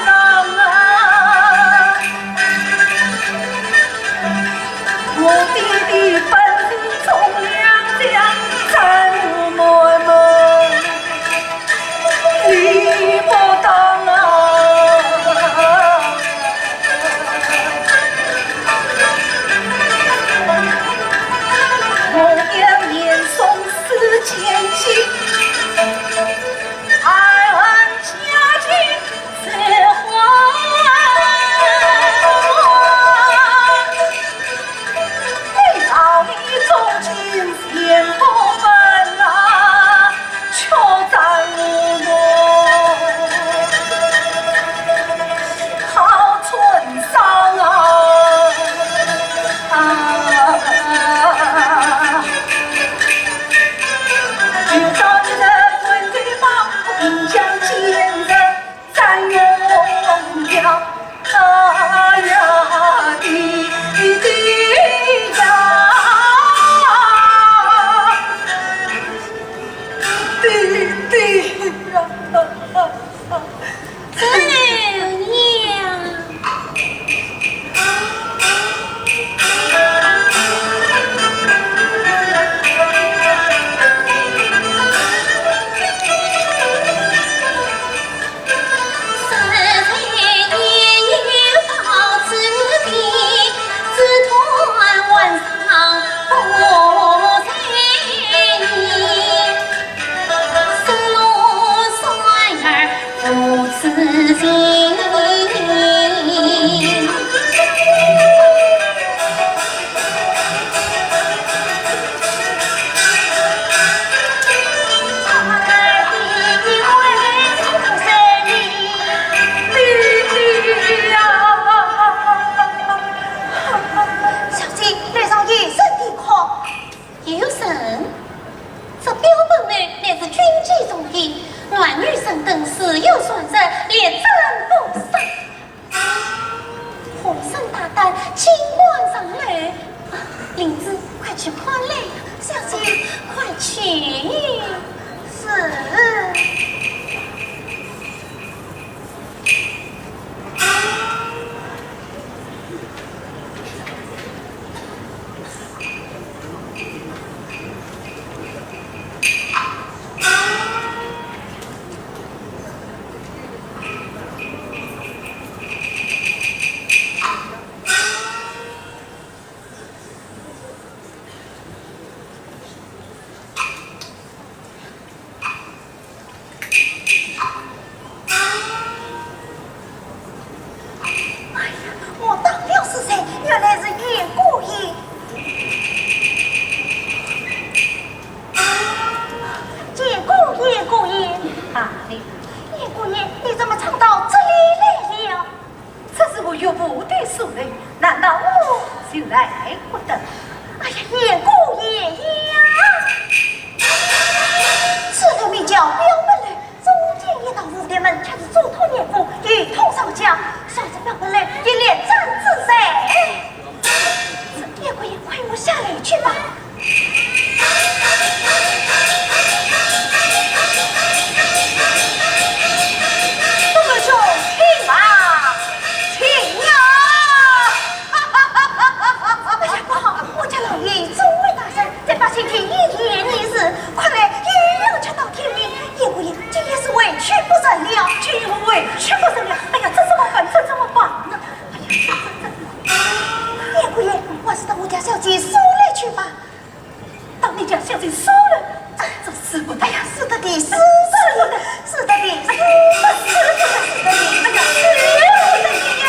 肠啊！真是有善人，连斩不杀。 和珅大胆，尽管上来。啊，林子，快去看来呀，小姐，快去。是。哎呀，我当了是谁？原来是严姑爷。严姑爷，姑爷。啊，你。严姑爷，你怎么闯到这里来了？ 这是我岳父的书楼，难道我就来不得？哎呀，严姑爷呀！此楼名叫表本楼，中间一道蝴蝶门，却是嘱托严府一同守家，守着表本楼，一连斩之罪。严姑爷，快与我下楼去吧。 东门兄，请啊，请啊！哎呀，不好，我家老爷众位大人，在百姓厅一言一语，看来又要吃到天明。严姑爷，今夜是回去不成了。今夜回去不成了，哎呀，这怎么办？这怎么办呢？哎呀，这，这，这，严姑爷，还是到我家小姐书楼去吧。 到你家小姐书楼，这，这使不得。哎呀，使得的，使得的，使得的，使得的，使得的，哎呀，使不得的呀！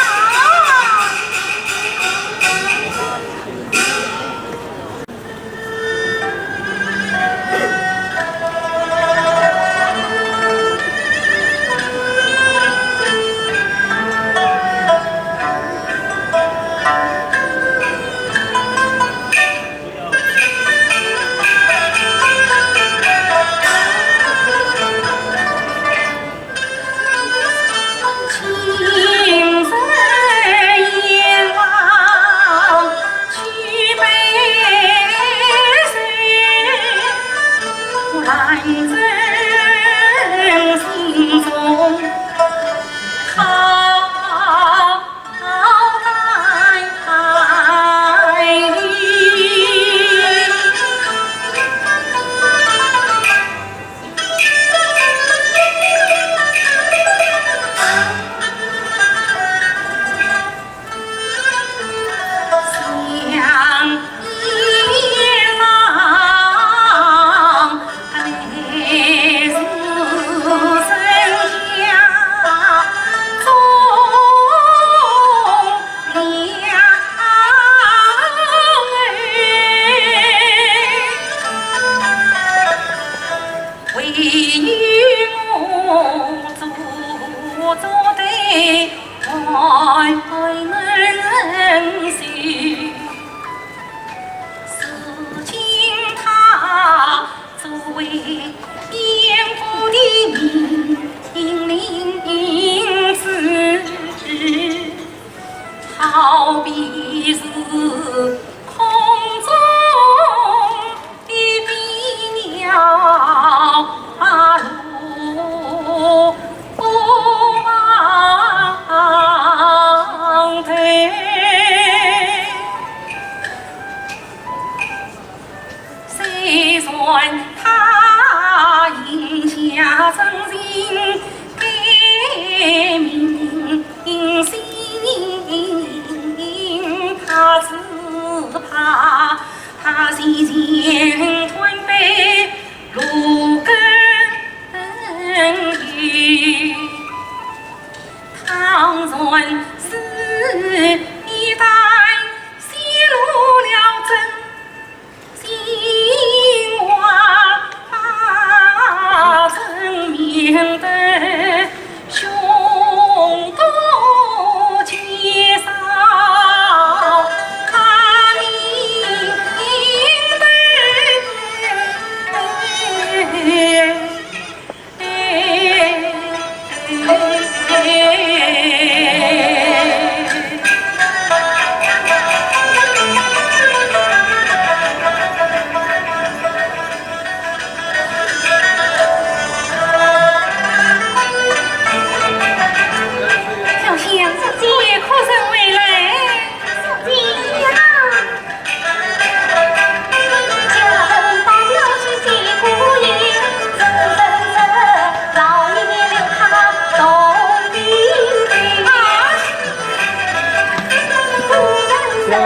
哎呀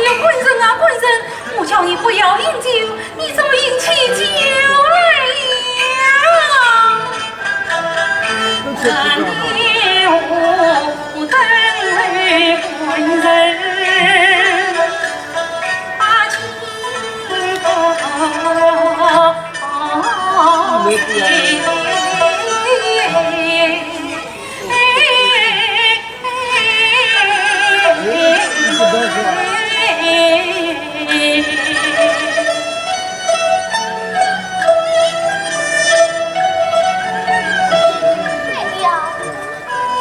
呀，官人啊，官人，我叫你不要饮酒，你怎么饮起酒来呀？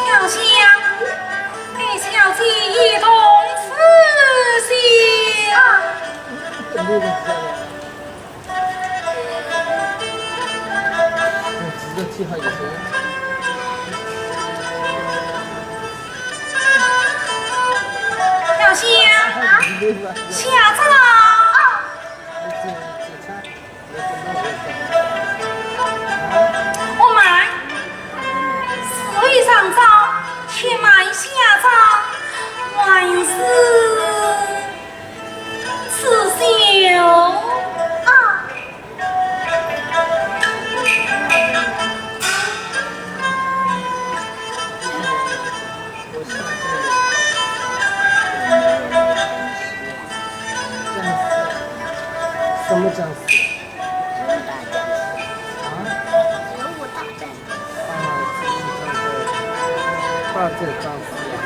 飘香，陪小姐一同吃席。啊。飘香，下茶。 我慢，事未上早，且慢下茶，还是吃酒啊。 什么僵尸？植物大战。啊，植物大战。大战僵尸啊。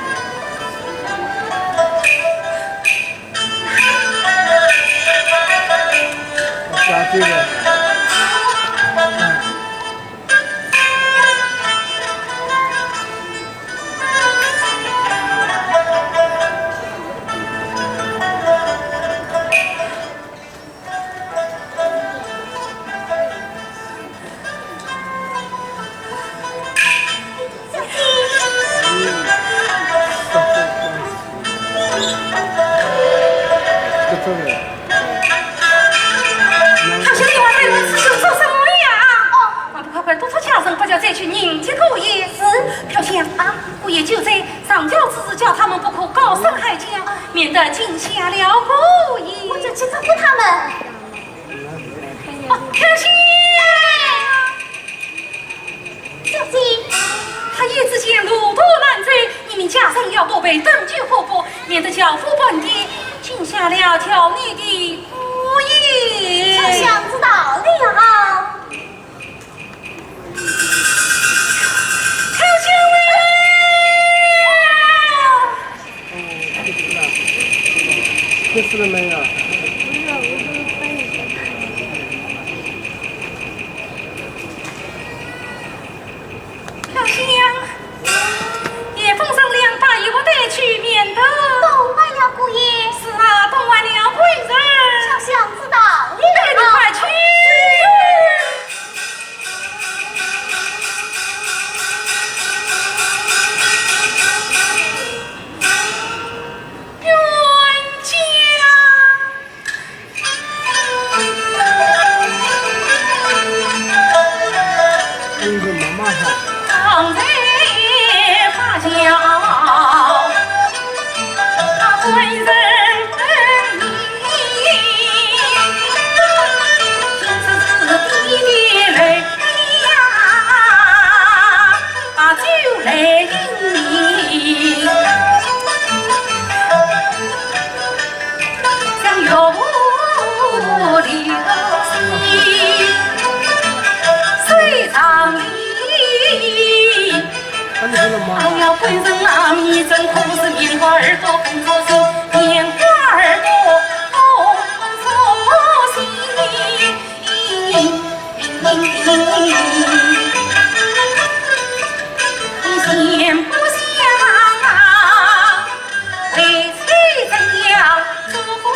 我加这个。嗯。 他现在还在如此做什么呀？哦，快快快，督促家人，快叫再去迎接姑爷。是。飘香啊，姑爷酒醉，上轿之时叫他们不可高声喊叫，免得惊吓了姑爷。我就去吩咐他们。 哦，飘香！小姐。他一直沿路都难走，你们家人要多备灯具火把，免得轿夫半点惊吓了叫你的姑爷。飘香知道了。 哦，去世了。去世了没有？飘香，夜风声凉，把衣服带去，免得冻坏了，姑爷。是啊，冻坏了，贵人。飘香知道了。哎，你快去。 冤家。嗯，妈妈好。 哎呀，官人啊，你真可是面花耳朵红着心，面花耳朵红着心。你想不想啊？为妻怎样做鬼？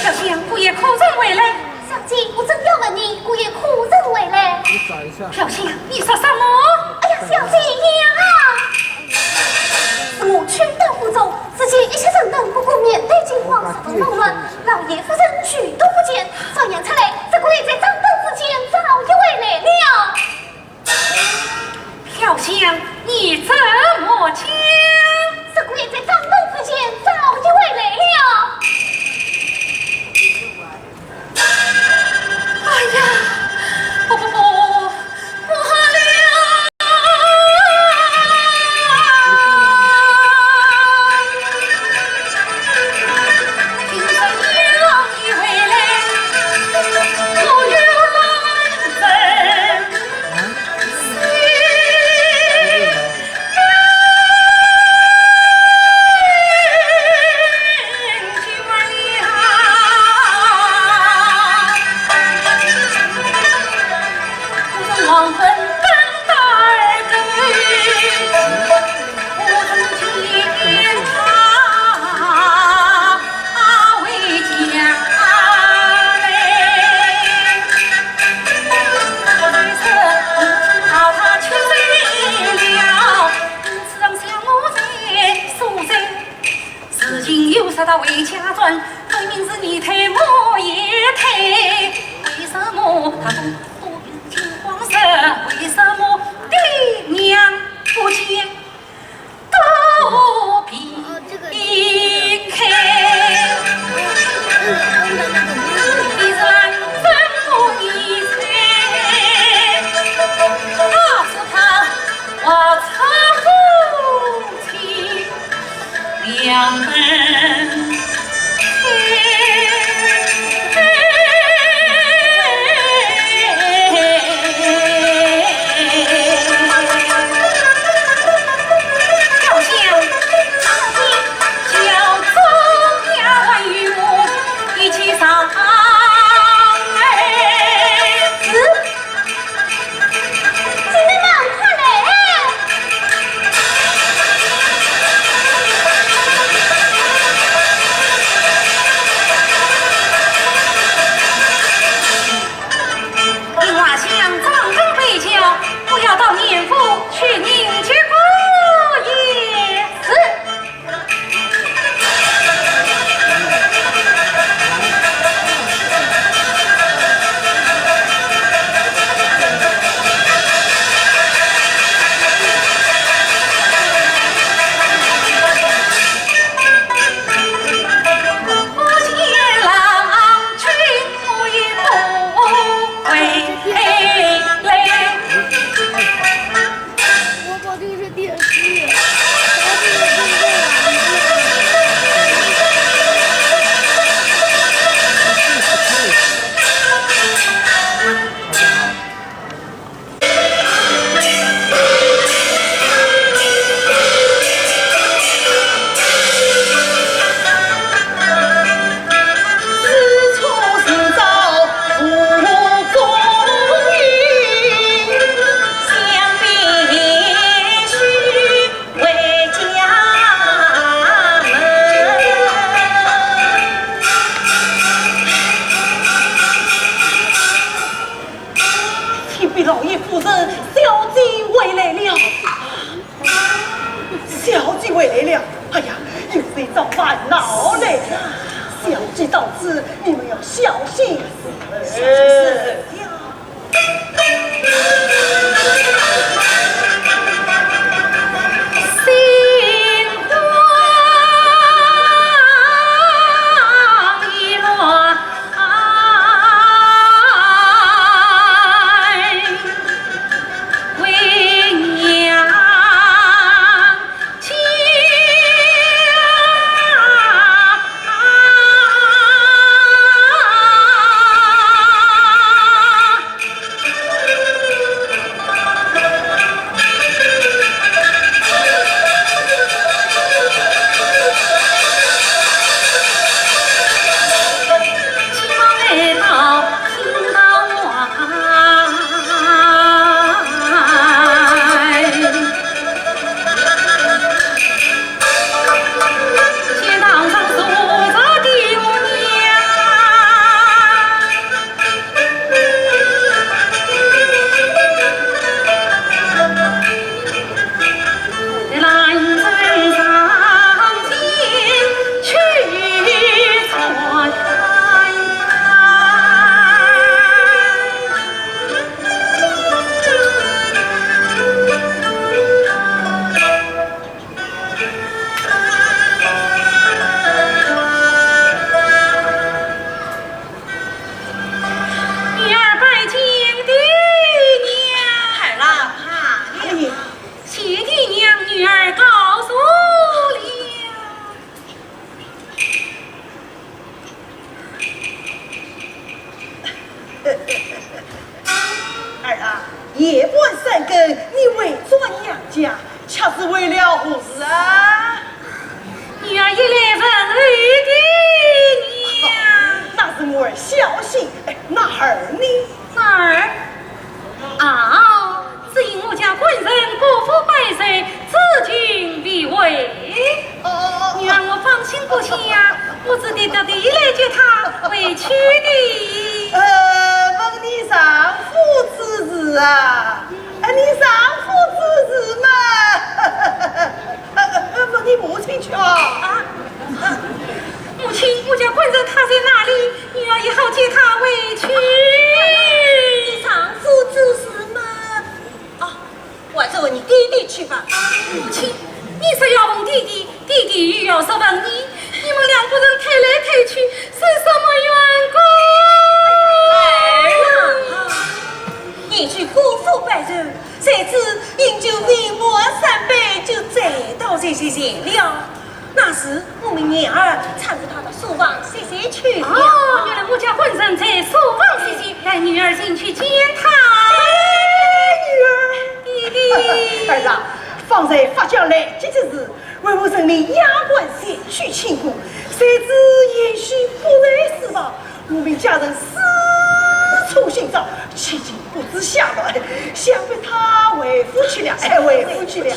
小姐，姑爷可曾回来？小姐，我正要问你，姑爷可曾回来？你找一下。飘香，你说什么？哎呀，小姐呀！我去到府中，只见一些人等不顾面对惊慌，十分慌乱，老爷夫人举动不见，传言出来，这个人在掌灯之间早已回来了。 飘香，你怎么讲？这个人在掌灯之间早已回来了。哎呀，不不不，不好了！听说阎王爷回来，我不明金光色，为什么爹娘不见都避开？你是来怎么一猜？倒是怕我错不清。 两门开。要想当今，叫做要还与我一起上儿子。 姊妹们，快来！令娃想掌灯备轿，我要到年府去迎接姑爷。是。 我把这个电视，把这个电视。 启禀老爷夫人，小姐回来了。小姐回来了，哎呀，又是一桩烦恼嘞。小姐到此，你们要小心。小心点。 女儿拜见爹娘。孩儿啊，谢爹娘，女儿告辞了。 儿啊，夜半三更，你回转娘家，却是为了何事啊？女儿一来问候爹娘。那是我儿孝心，哎，那儿呢？儿？啊， 只因我家官人过府拜寿，至今未回。哦，哦，哦。女儿我放心不下，我只得特地来接他回去的。呃，问你丈夫之事啊？哎，你丈夫之事嘛？呃，呃，呃，问你母亲去啊。啊，母亲，我家官人他在哪里？女儿也好接他回去。来及之时，为父任命押官前去请功，谁知贤婿不在书房，我们家人四处寻找，至今不知下落，想必他回府去了，哎，回府去了。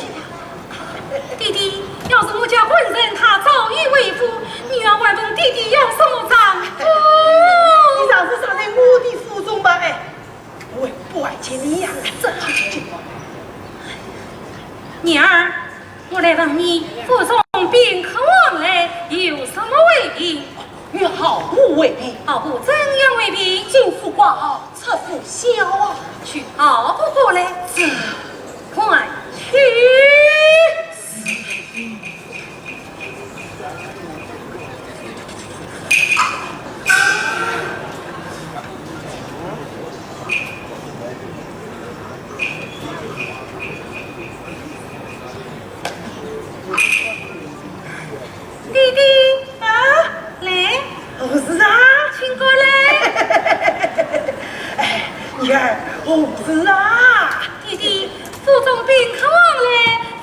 爹爹，要是我家官人他早已回府，女儿还问爹爹要什么账？哦，你丈夫尚在我的府中吧？哎，我不还见你呀，真好情况。女儿，我来问你，府中宾客往来有什么回禀？ 与毫无回禀。毫无怎样回禀？进府挂号，出府销啊。去号簿过来，只管去。爹爹。啊？来。何事啊？请过来。哎，女儿，何事啊？爹爹，府中宾客往来，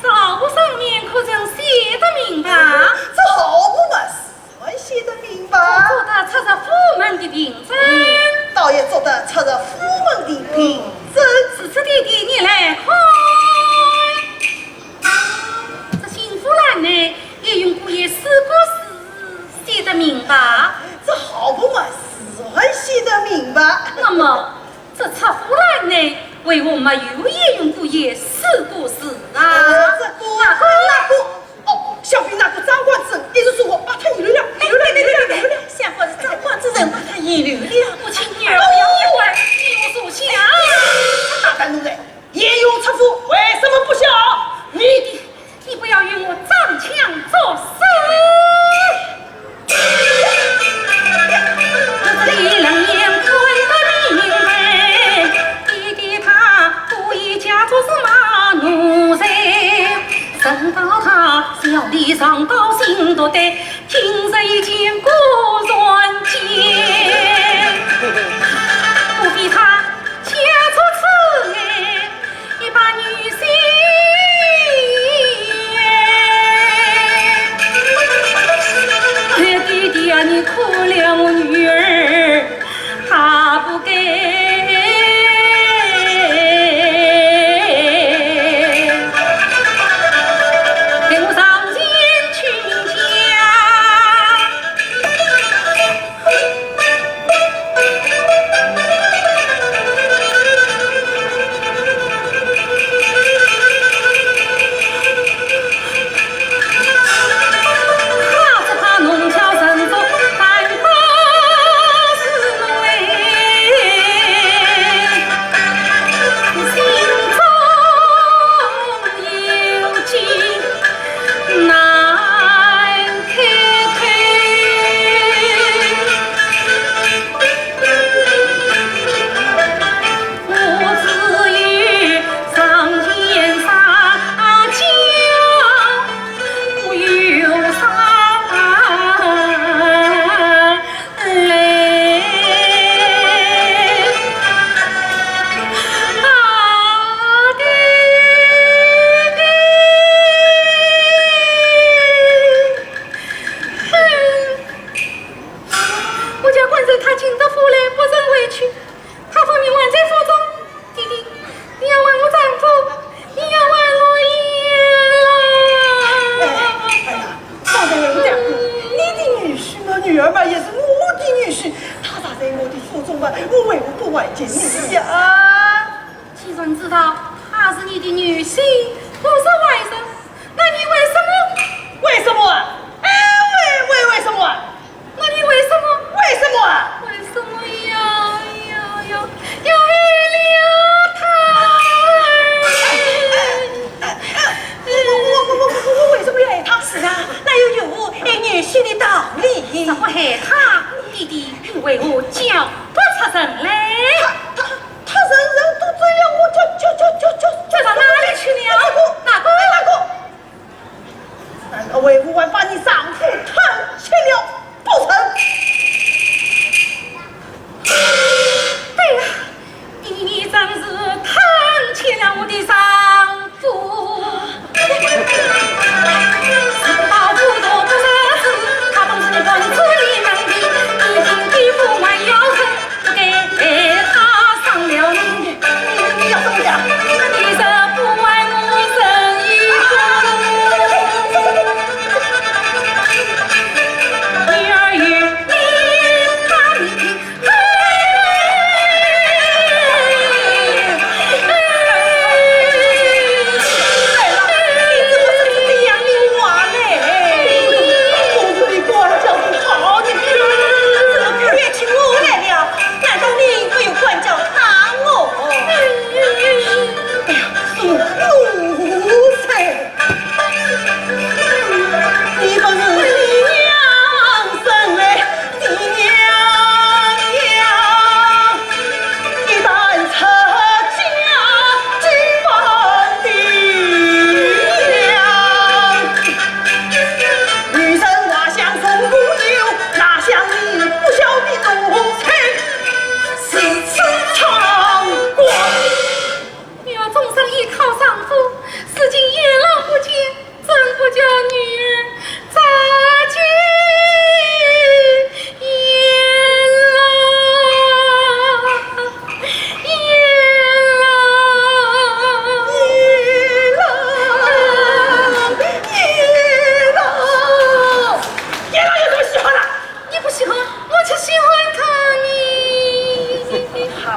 招呼上面可曾写得明白？这毫无么事，还写得明白？做得出入府门的凭证。嗯，倒也做得出入府门的凭证。如此爹爹，你来看。 这新府栏内，也用过一四个字写得明白。这毫无么事，还写得明白。那么，这出府栏内，为何没有也用过一四个字啊？呃，这个，那个，那个，哦，想必那个张官人，一时说话把他遗漏了，遗漏了，遗漏了，遗漏了。想必是张官人把他遗漏了。母亲，女儿不要意外，你有所想。大胆奴才！ 鄢荣出府为什么不晓？你，你不要与我装腔作势。我这里冷眼看得明白，爹爹他故意假作是卖奴才，等到他小弟上到新都的，今日已见果然见，不比他 假作痴呆，一把女心。爹爹啊，你可怜我女儿，她不该。待我上前去讲。 我家官人他进得府来不曾回去，他分明还在府中。爹爹，你要还我丈夫，你要还我爷啦！哎呀，方才我讲过，你的女婿嘛，女儿嘛，也是我的女婿，他若在我的府中嘛，我为何不还见你呀？既然知道他是你的女婿，不是外人，那你为什么？为什么啊？哎，为，为，为什么啊？那你为什么？为什么啊？为什么要，要，要，要害了他？哎，哎，哎，哎，我，我，我，我，我为什么要害他？是啊，那又有何害女婿的道理？怎么害他？爹爹，你为何叫不出声来？他，他， 他人人都走了，我叫，叫，叫，叫，叫，叫到哪里去了？哪个？哪个？难道为父还把你丈夫吞吃了不成？对呀，你，你真是吞吃了我的丈夫。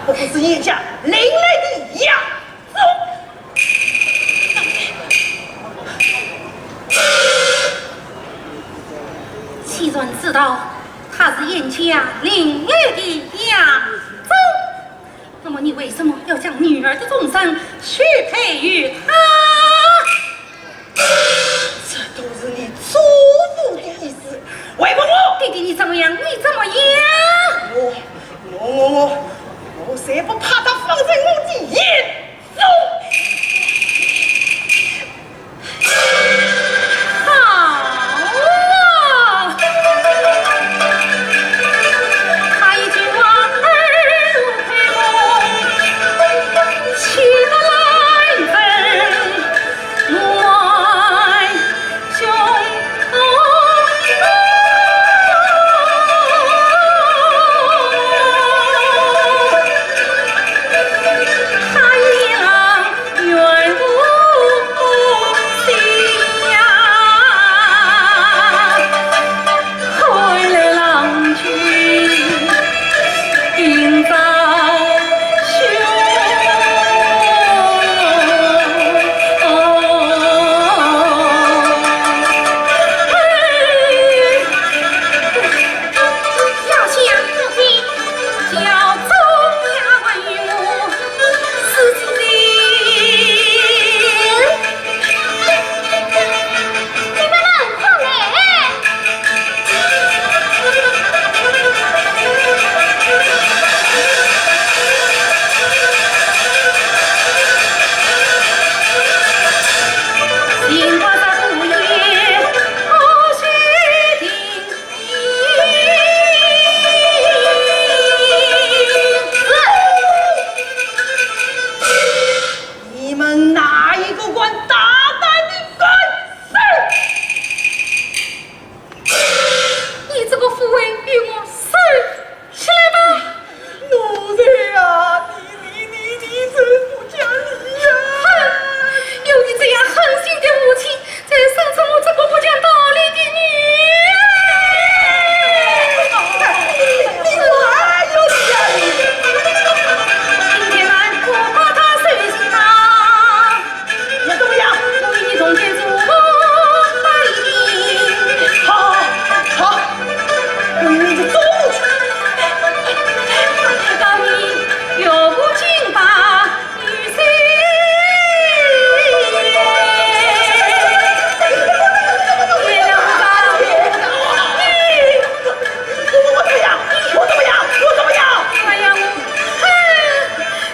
不过是严家领来的押宗。既然知道他是严家领来的押宗，那么你为什么要将女儿的终身许配于他？这都是你祖父的意思，还问我？爹爹，你怎么样？你怎么样？我，我，我，我，我才不怕他放在我的眼中。好啊！他一句话儿如开弓，气得来人 你们快来！你们哪一个敢大胆的干事？你这个富贵与我收起来吧。奴才呀，你，你，你，你真不讲理呀！哼，有你这样狠心的父亲， 在生出我这个不讲道理的女儿。你哪有讲理？今天晚我把她收拾到。又怎么样？我与你同天做我的。好，好，我与你同去。到你岳父金榜 我怎么样？我怎么样？我怎么样？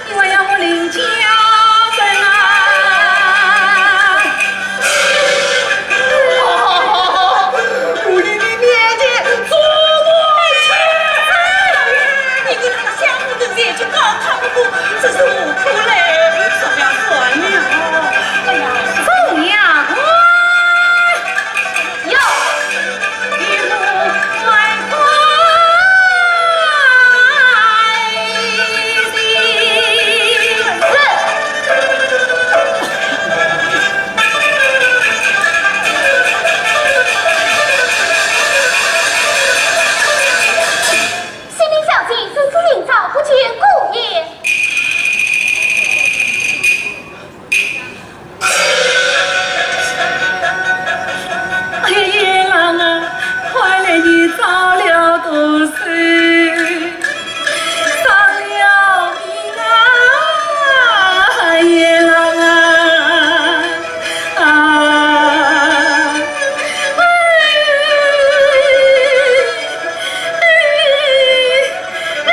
你还要我领家人啊？好好好好好，我与你面前做母亲。你给他们相公的面前高看不过，这是何苦来？算了算了。哎呀，重阳官。 新民小姐，如此明朝不见姑爷。 哎呀，严郎啊，快来，你着了毒手，伤了命啊，严郎啊，啊，哎，哎，哎。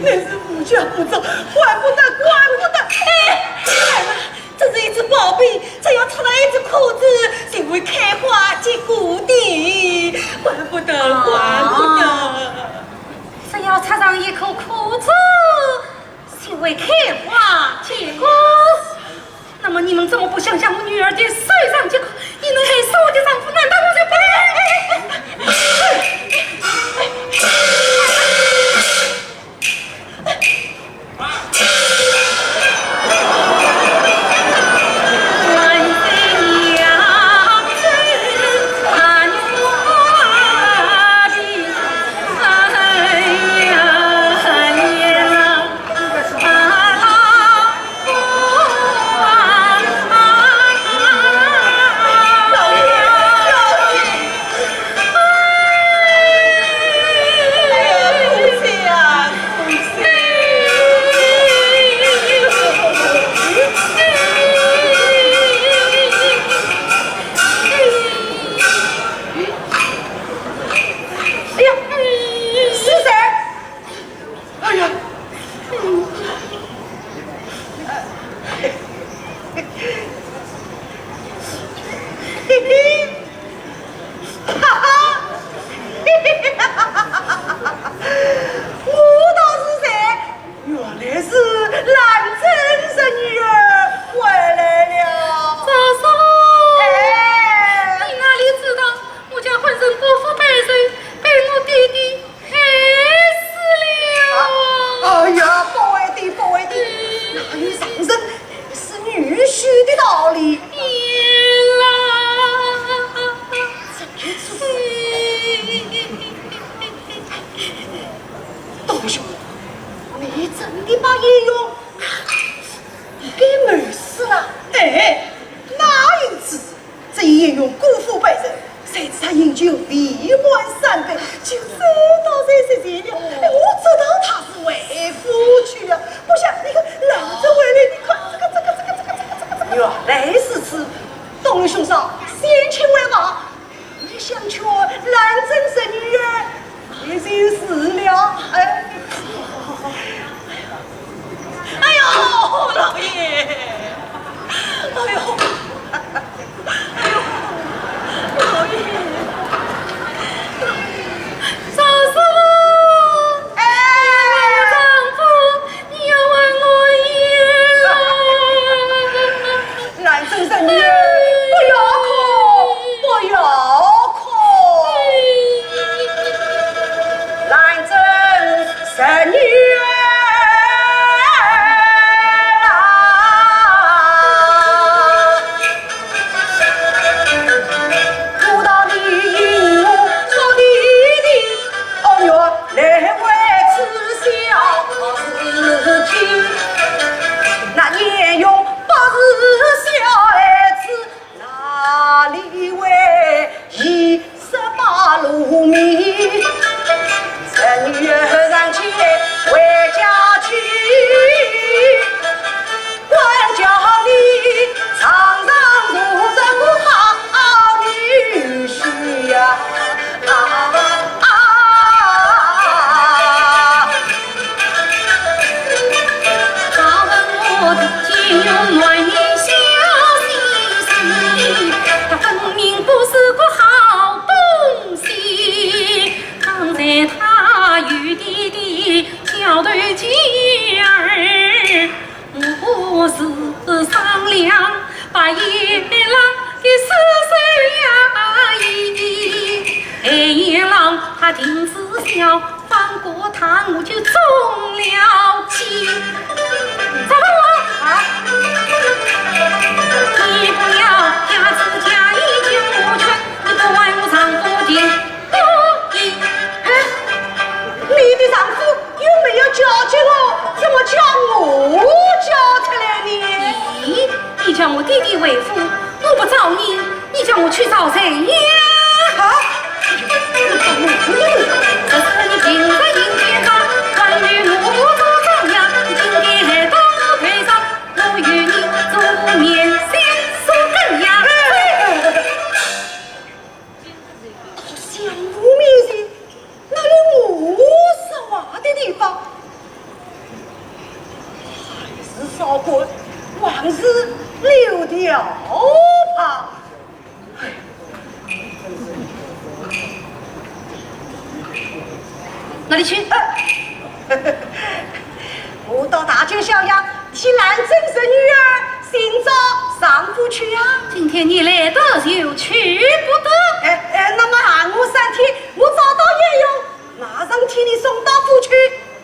乃是无巧不成，怪不得，怪不得。哎，看啊，这是一只宝贝，只要插上一只口子，就会开花结果的，怪不得，怪不得。啊，只要插上一颗口子，就会开花结果。那么你们怎么不想想我女儿的手上这颗，也能害死我的丈夫，难道我就不能？哎呀，是谁？哎呀，嘿嘿，哈哈，嘿嘿，我道是谁？原来是兰贞侄女儿回来了。嫂嫂，哎，你哪里知道我家官人过府拜寿，被我爹爹 害死了。啊，哎呀，不会的，不会的，哪有丈人害死女婿的道理？严老，这个是……东兄，你真的把鄢荣给谋死了？哎，哪有此事？ 这鄢荣过府拜寿，谁知他饮酒未满三杯，就醉倒在席前了。哎，我知道他是回府去了，不想你看，老子回来，你看这个，这个，这个，这个，这个，这个，这个。原来如此，东楼兄嫂，先请回房，我去相劝兰贞侄女儿。 已经死了，哎。哎呦，老爷！哎呦，哎呦，老爷！嫂嫂，哎，丈夫，你要问我也……兰贞侄女儿，不要哭，不要哭。 兰贞侄女儿啊，我道你因我所弟弟，恩怨来为此小事情。那鄢荣不是小孩子， 哪里会一十八路迷？侄女儿上前回家去，管教你常常如这个好女婿呀！啊啊！ 哎，你的丈夫又没有叫起我，怎么叫我叫出来呢？咦，你叫我弟弟回府，我不找你，你叫我去找谁呀？啊？哎，哎，哎，哎。 相府面前，哪有我说话的地方？哪里去？我到大街小巷替兰贞侄女儿寻找丈夫去呀。今天你来得就去不得。哎，哎，那么喊我三天，我找到鄢荣，马上替你送到府去，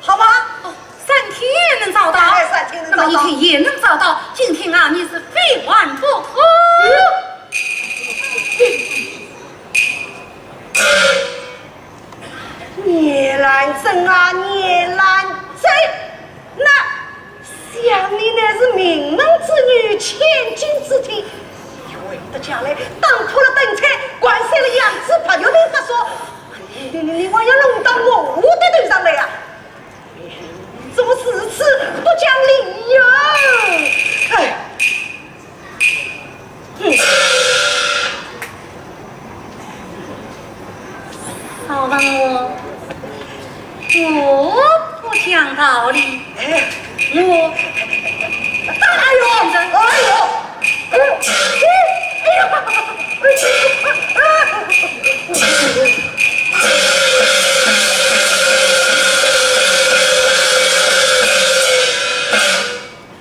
好吧？哦，三天也能找到？哎，三天能找到。那么一天也能找到，今天啊，你是非还不可。嗯。 严兰贞啊，严兰贞，那想你乃是名门之女，千金之体，你回得家来，打破了灯彩，掼碎了羊脂，白玉杯发烧，你你你你还要弄到我的头上来呀？ 怎么如此不讲理呀？哎，哼！少问我，我不讲道理。哎，我，哎呦，哎呦！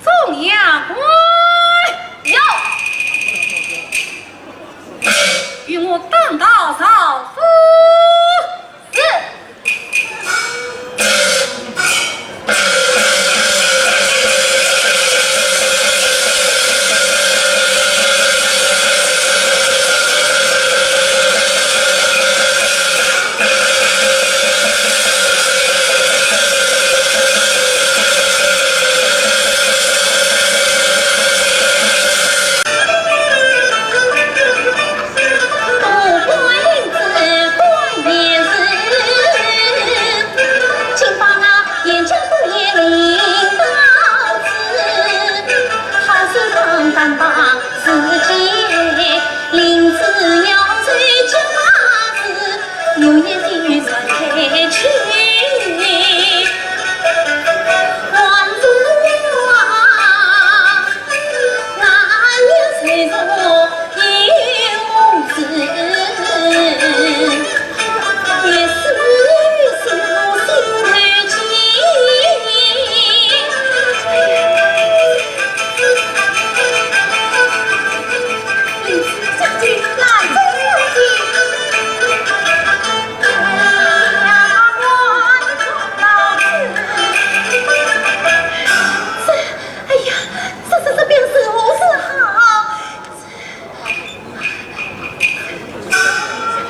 众牙关，有！与我当道赵府。是。哎呀，这这这便如何是好？小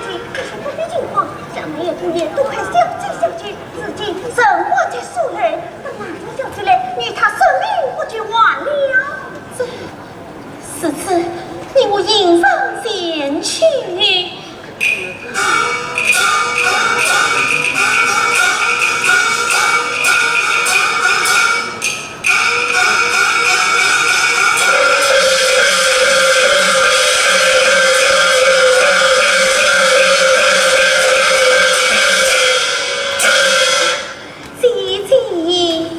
姐，这是不必惊慌，小妹也听见，多亏小姐小姐，如今人还在苏州，等兰贞小姐来，与她说明不就完了？这，如此，你我迎上前去。 姐姐。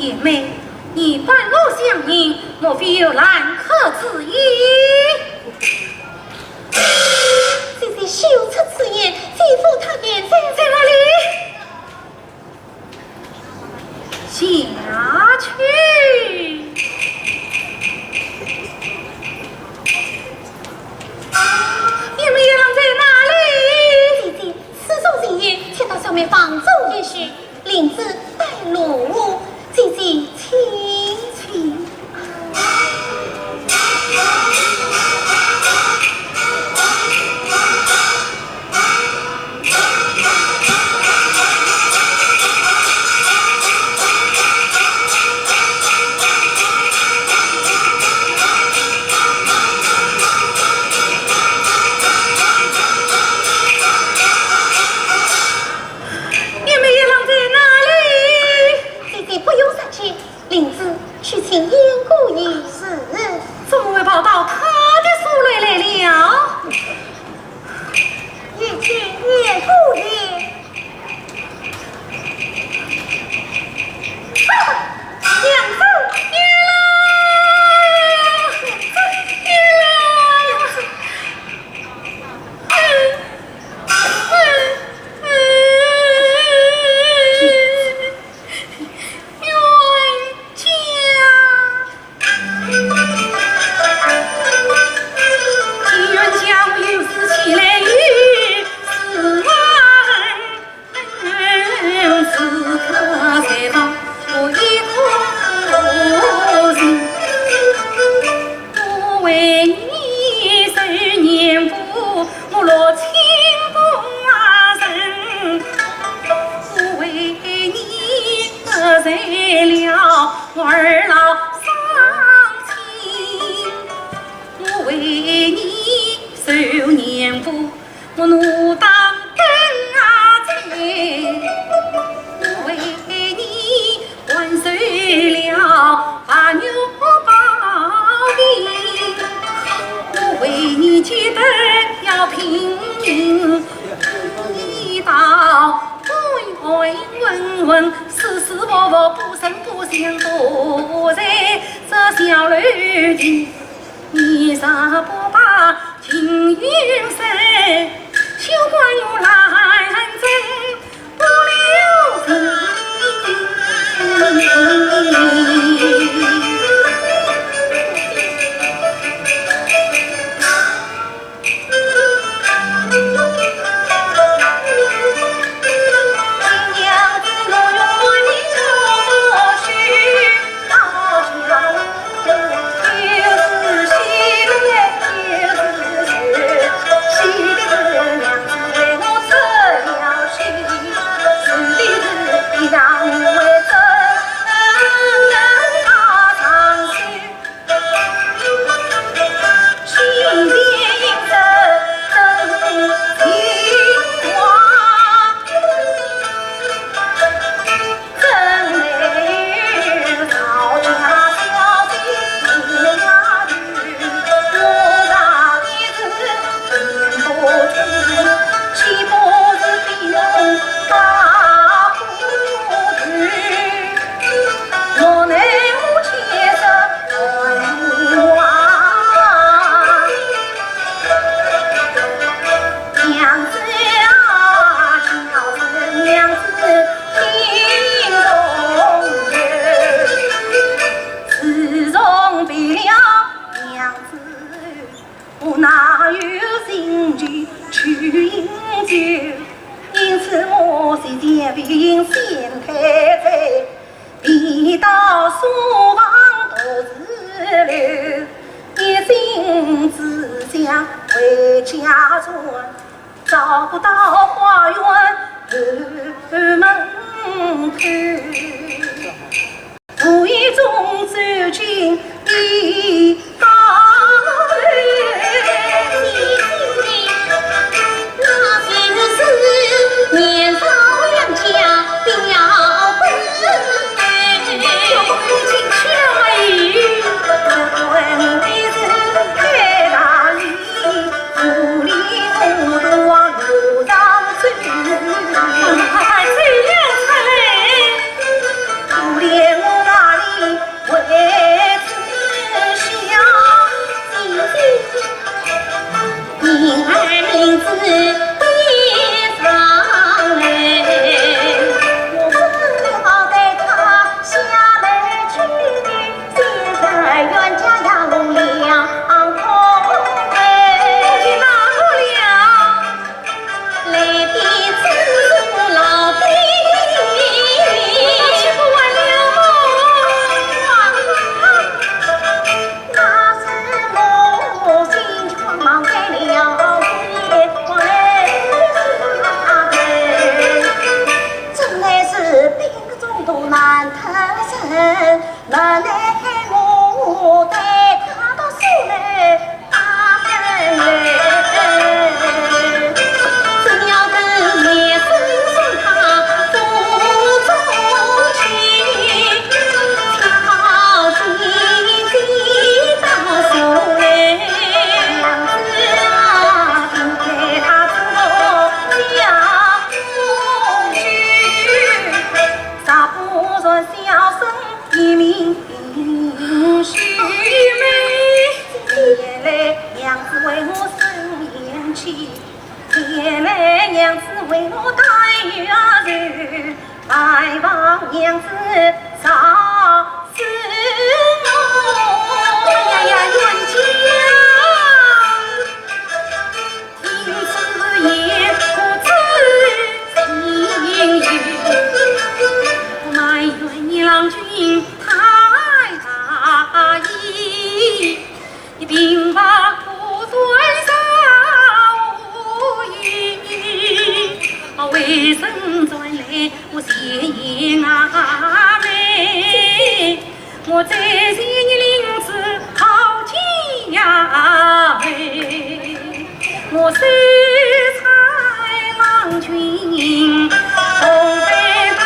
贤妹，你半路相迎，莫非有拦客之意？姐姐休出此言，姐夫他现在在哪里？下去。你们要在哪里？姐姐，此处人言，且到小妹房中一叙。 灵芝带路，姐姐请。请。 你们一行在哪里？姐姐不用客气，灵芝为了二老伤心，我为你受年苦，我怒打更啊催，我为你还受了白玉宝瓶，我为你记得要拼命一刀。 混混混混，死死活活，不声不响，躲在这小楼里。你若不把情愿说，休怪我拦着不留情。我哪有心情去饮酒？因此我随前陪行先太太，便到书房独自留，一心只想回家转，找不到花园后门口。 无意中走进一道门。娘子为我生厌气，前来娘子为我担忧愁，拜望娘子饶恕我。哎呀呀，冤家！听此言不知情由，埋怨郎君太大意。 你平白无端造无意，为甚转来我前言啊我最近日令子好天呀喂，我秀才郎君红飞堂，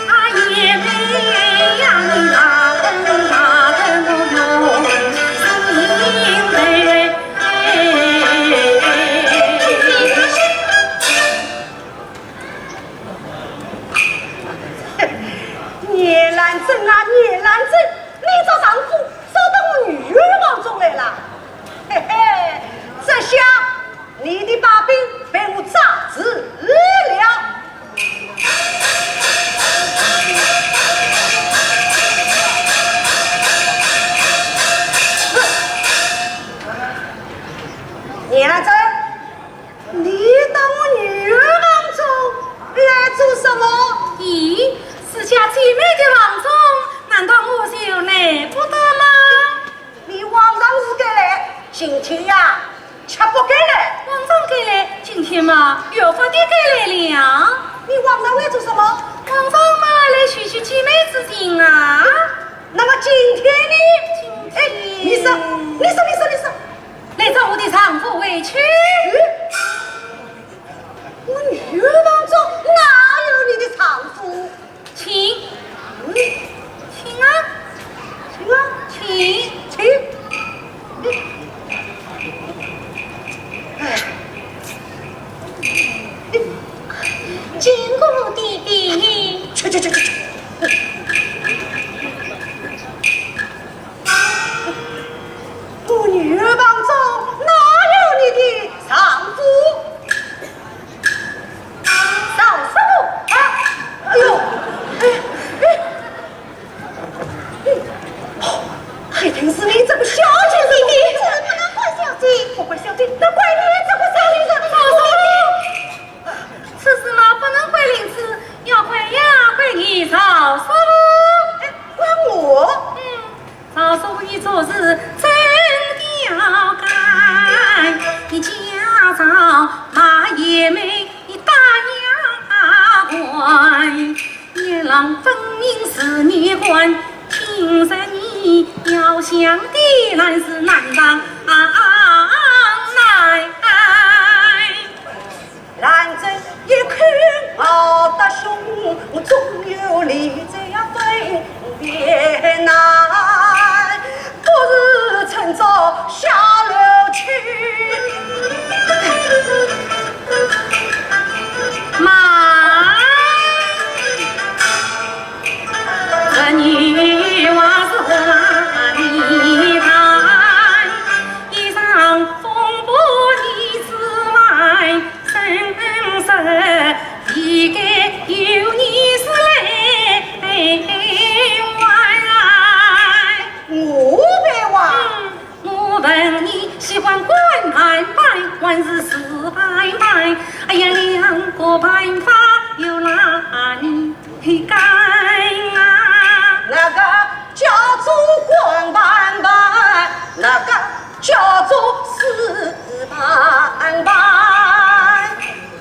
啊，也没呀你大灯大灯我用心嘞。 严兰贞啊，严兰贞，你这丈夫找到我女儿房中来了。嘿嘿，这下你的把柄被我抓住了。严兰贞， 你到我女儿房中来做什么？咦，自家姐妹的房中，难道我就来不得吗？你往常是该来，今天呀，却不该来。往常该来，今天嘛，越发的该来了。你往常来做什么？往常嘛，来叙叙姐妹之情啊。那么今天呢？今天哎，你说，你说，你说，你说， 来找我的丈夫回去。嗯？我女儿房中哪有你的丈夫？请。嗯？请啊。请啊。请。请。哎。见过爹爹。去去去去去。 我女儿房中哪有你的丈夫？赵师傅啊！哎呦，哎，哎，哦，一定是你这个小贱人！这不能怪小姐。不怪小姐，那怪你这个小贱人！赵师傅，此事嘛，不能怪林子，要怪呀，怪你赵师傅。哎，怪我？嗯。 赵师傅你做事真刁蛮，你家中卖野梅，你打丫鬟，一郎分明是你官，今日你要想的乃是难上难。 兰贞一口咬得凶，总有理这样分辨难，不如趁早下楼去。慢，这女娃是花里胡哨，一场风波你只瞒。 生死一个有你是来完。我来哇？嗯，我问你喜欢官办办还是私办办？哎呀，两个办法有哪里干啊？那个叫做官办办，那个 叫做私办办。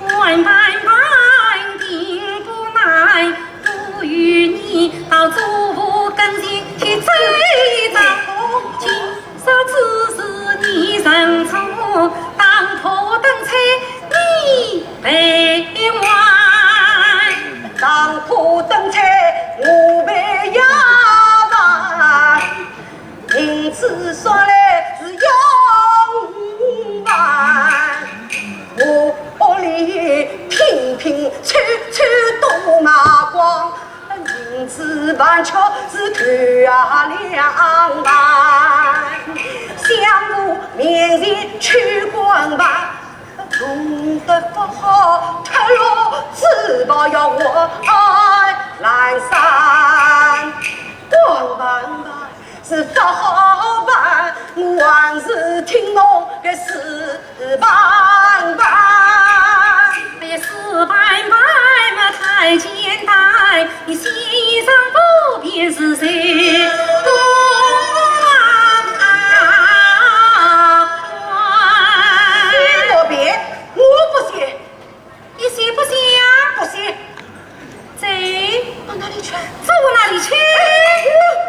官办办并不难，不如你到祖父跟前去走一遭。今朝之事你认错，打破灯彩你赔还。打破灯彩我赔丫鬟。 银子算来是要五万，我屋里拼拼凑凑都卖光，银子还缺是头啊两万。相府面前去官办，弄得不好，脱落只怕要祸害兰山。官办办， 是勿好办，我还是听侬个私办办。哎呀，私办办嘛太简单，你先生不便是谁？公啊官。你不便，我不信。你信不信呀？不信。这走我哪里去？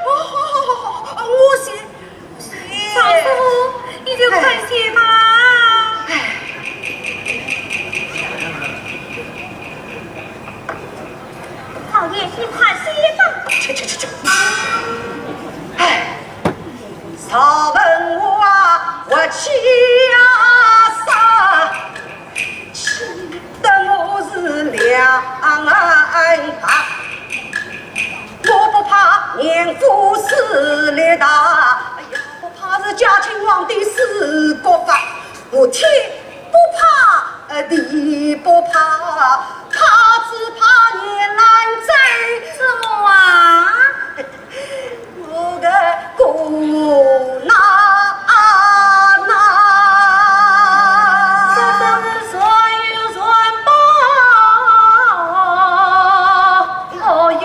哦，好好好好，我先，我先。张师傅，你就快些吧。哎。老爷，你快些吧。去去去去。哎，赵文华啊，我气呀杀，气得我是两白。我不怕年富势力大，也不怕是嘉靖皇帝是国法，我天不怕，呃，地不怕，怕只怕年老走。什么啊？ 我个姑奶奶。这真是善有善报，恶有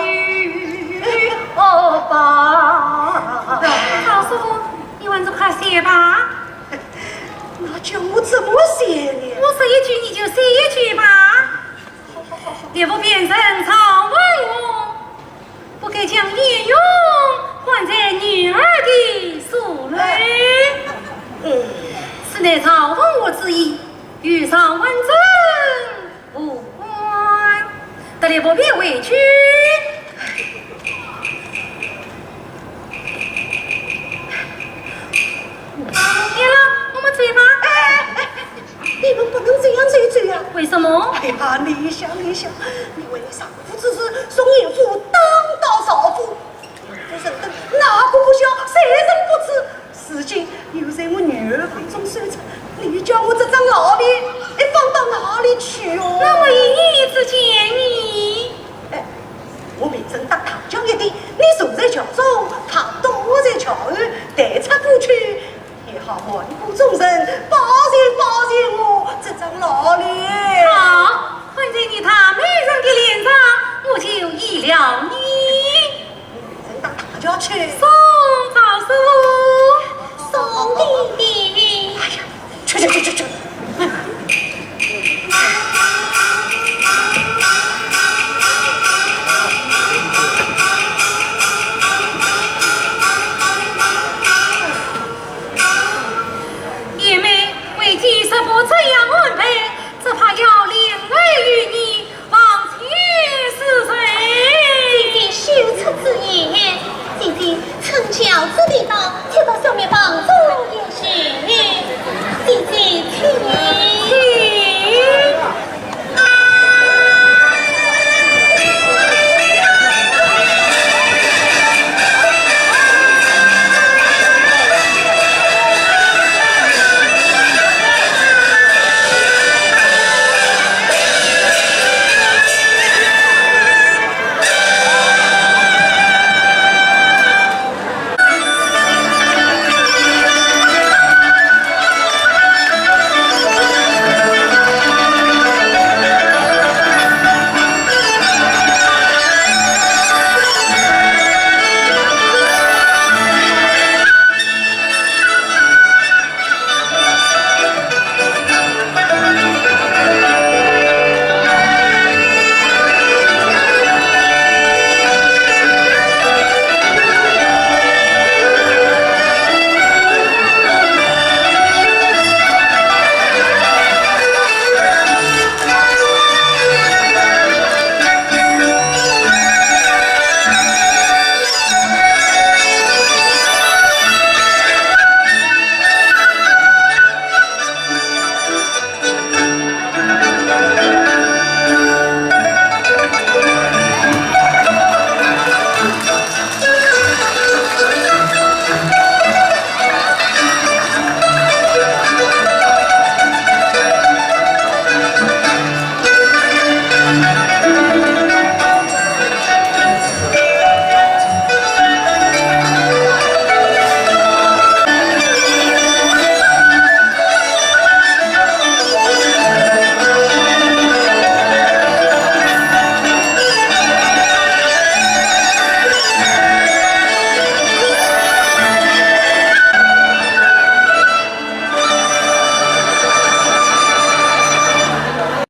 恶报。张师傅，你还是快些吧。那叫我怎么写呢？我说一句，你就写一句吧。好好好好。岳父便是赵文华， 不该将鄢荣关在女儿的宿内。嗯。此乃赵文华之意，与赵文华无关。得了，不必委屈。啊，好了，我们走吧。哎，哎，哎， 你们不能这样子走呀！为什么？哎呀，你想，你想，你为你丈夫之事，从严府打到赵府，严夫人等哪个不晓，谁人不知？如今又在我女儿房中受伤，你叫我这张老脸，哎，放到哪里去哦？那我一言之间呢？哎，我名声打大叫一点，你坐在轿中，他躲在轿后，抬出过去， 也好瞒过众人，保全保全我这张老脸。好，看在你大美人的脸上，我就依了你。人到大轿去。送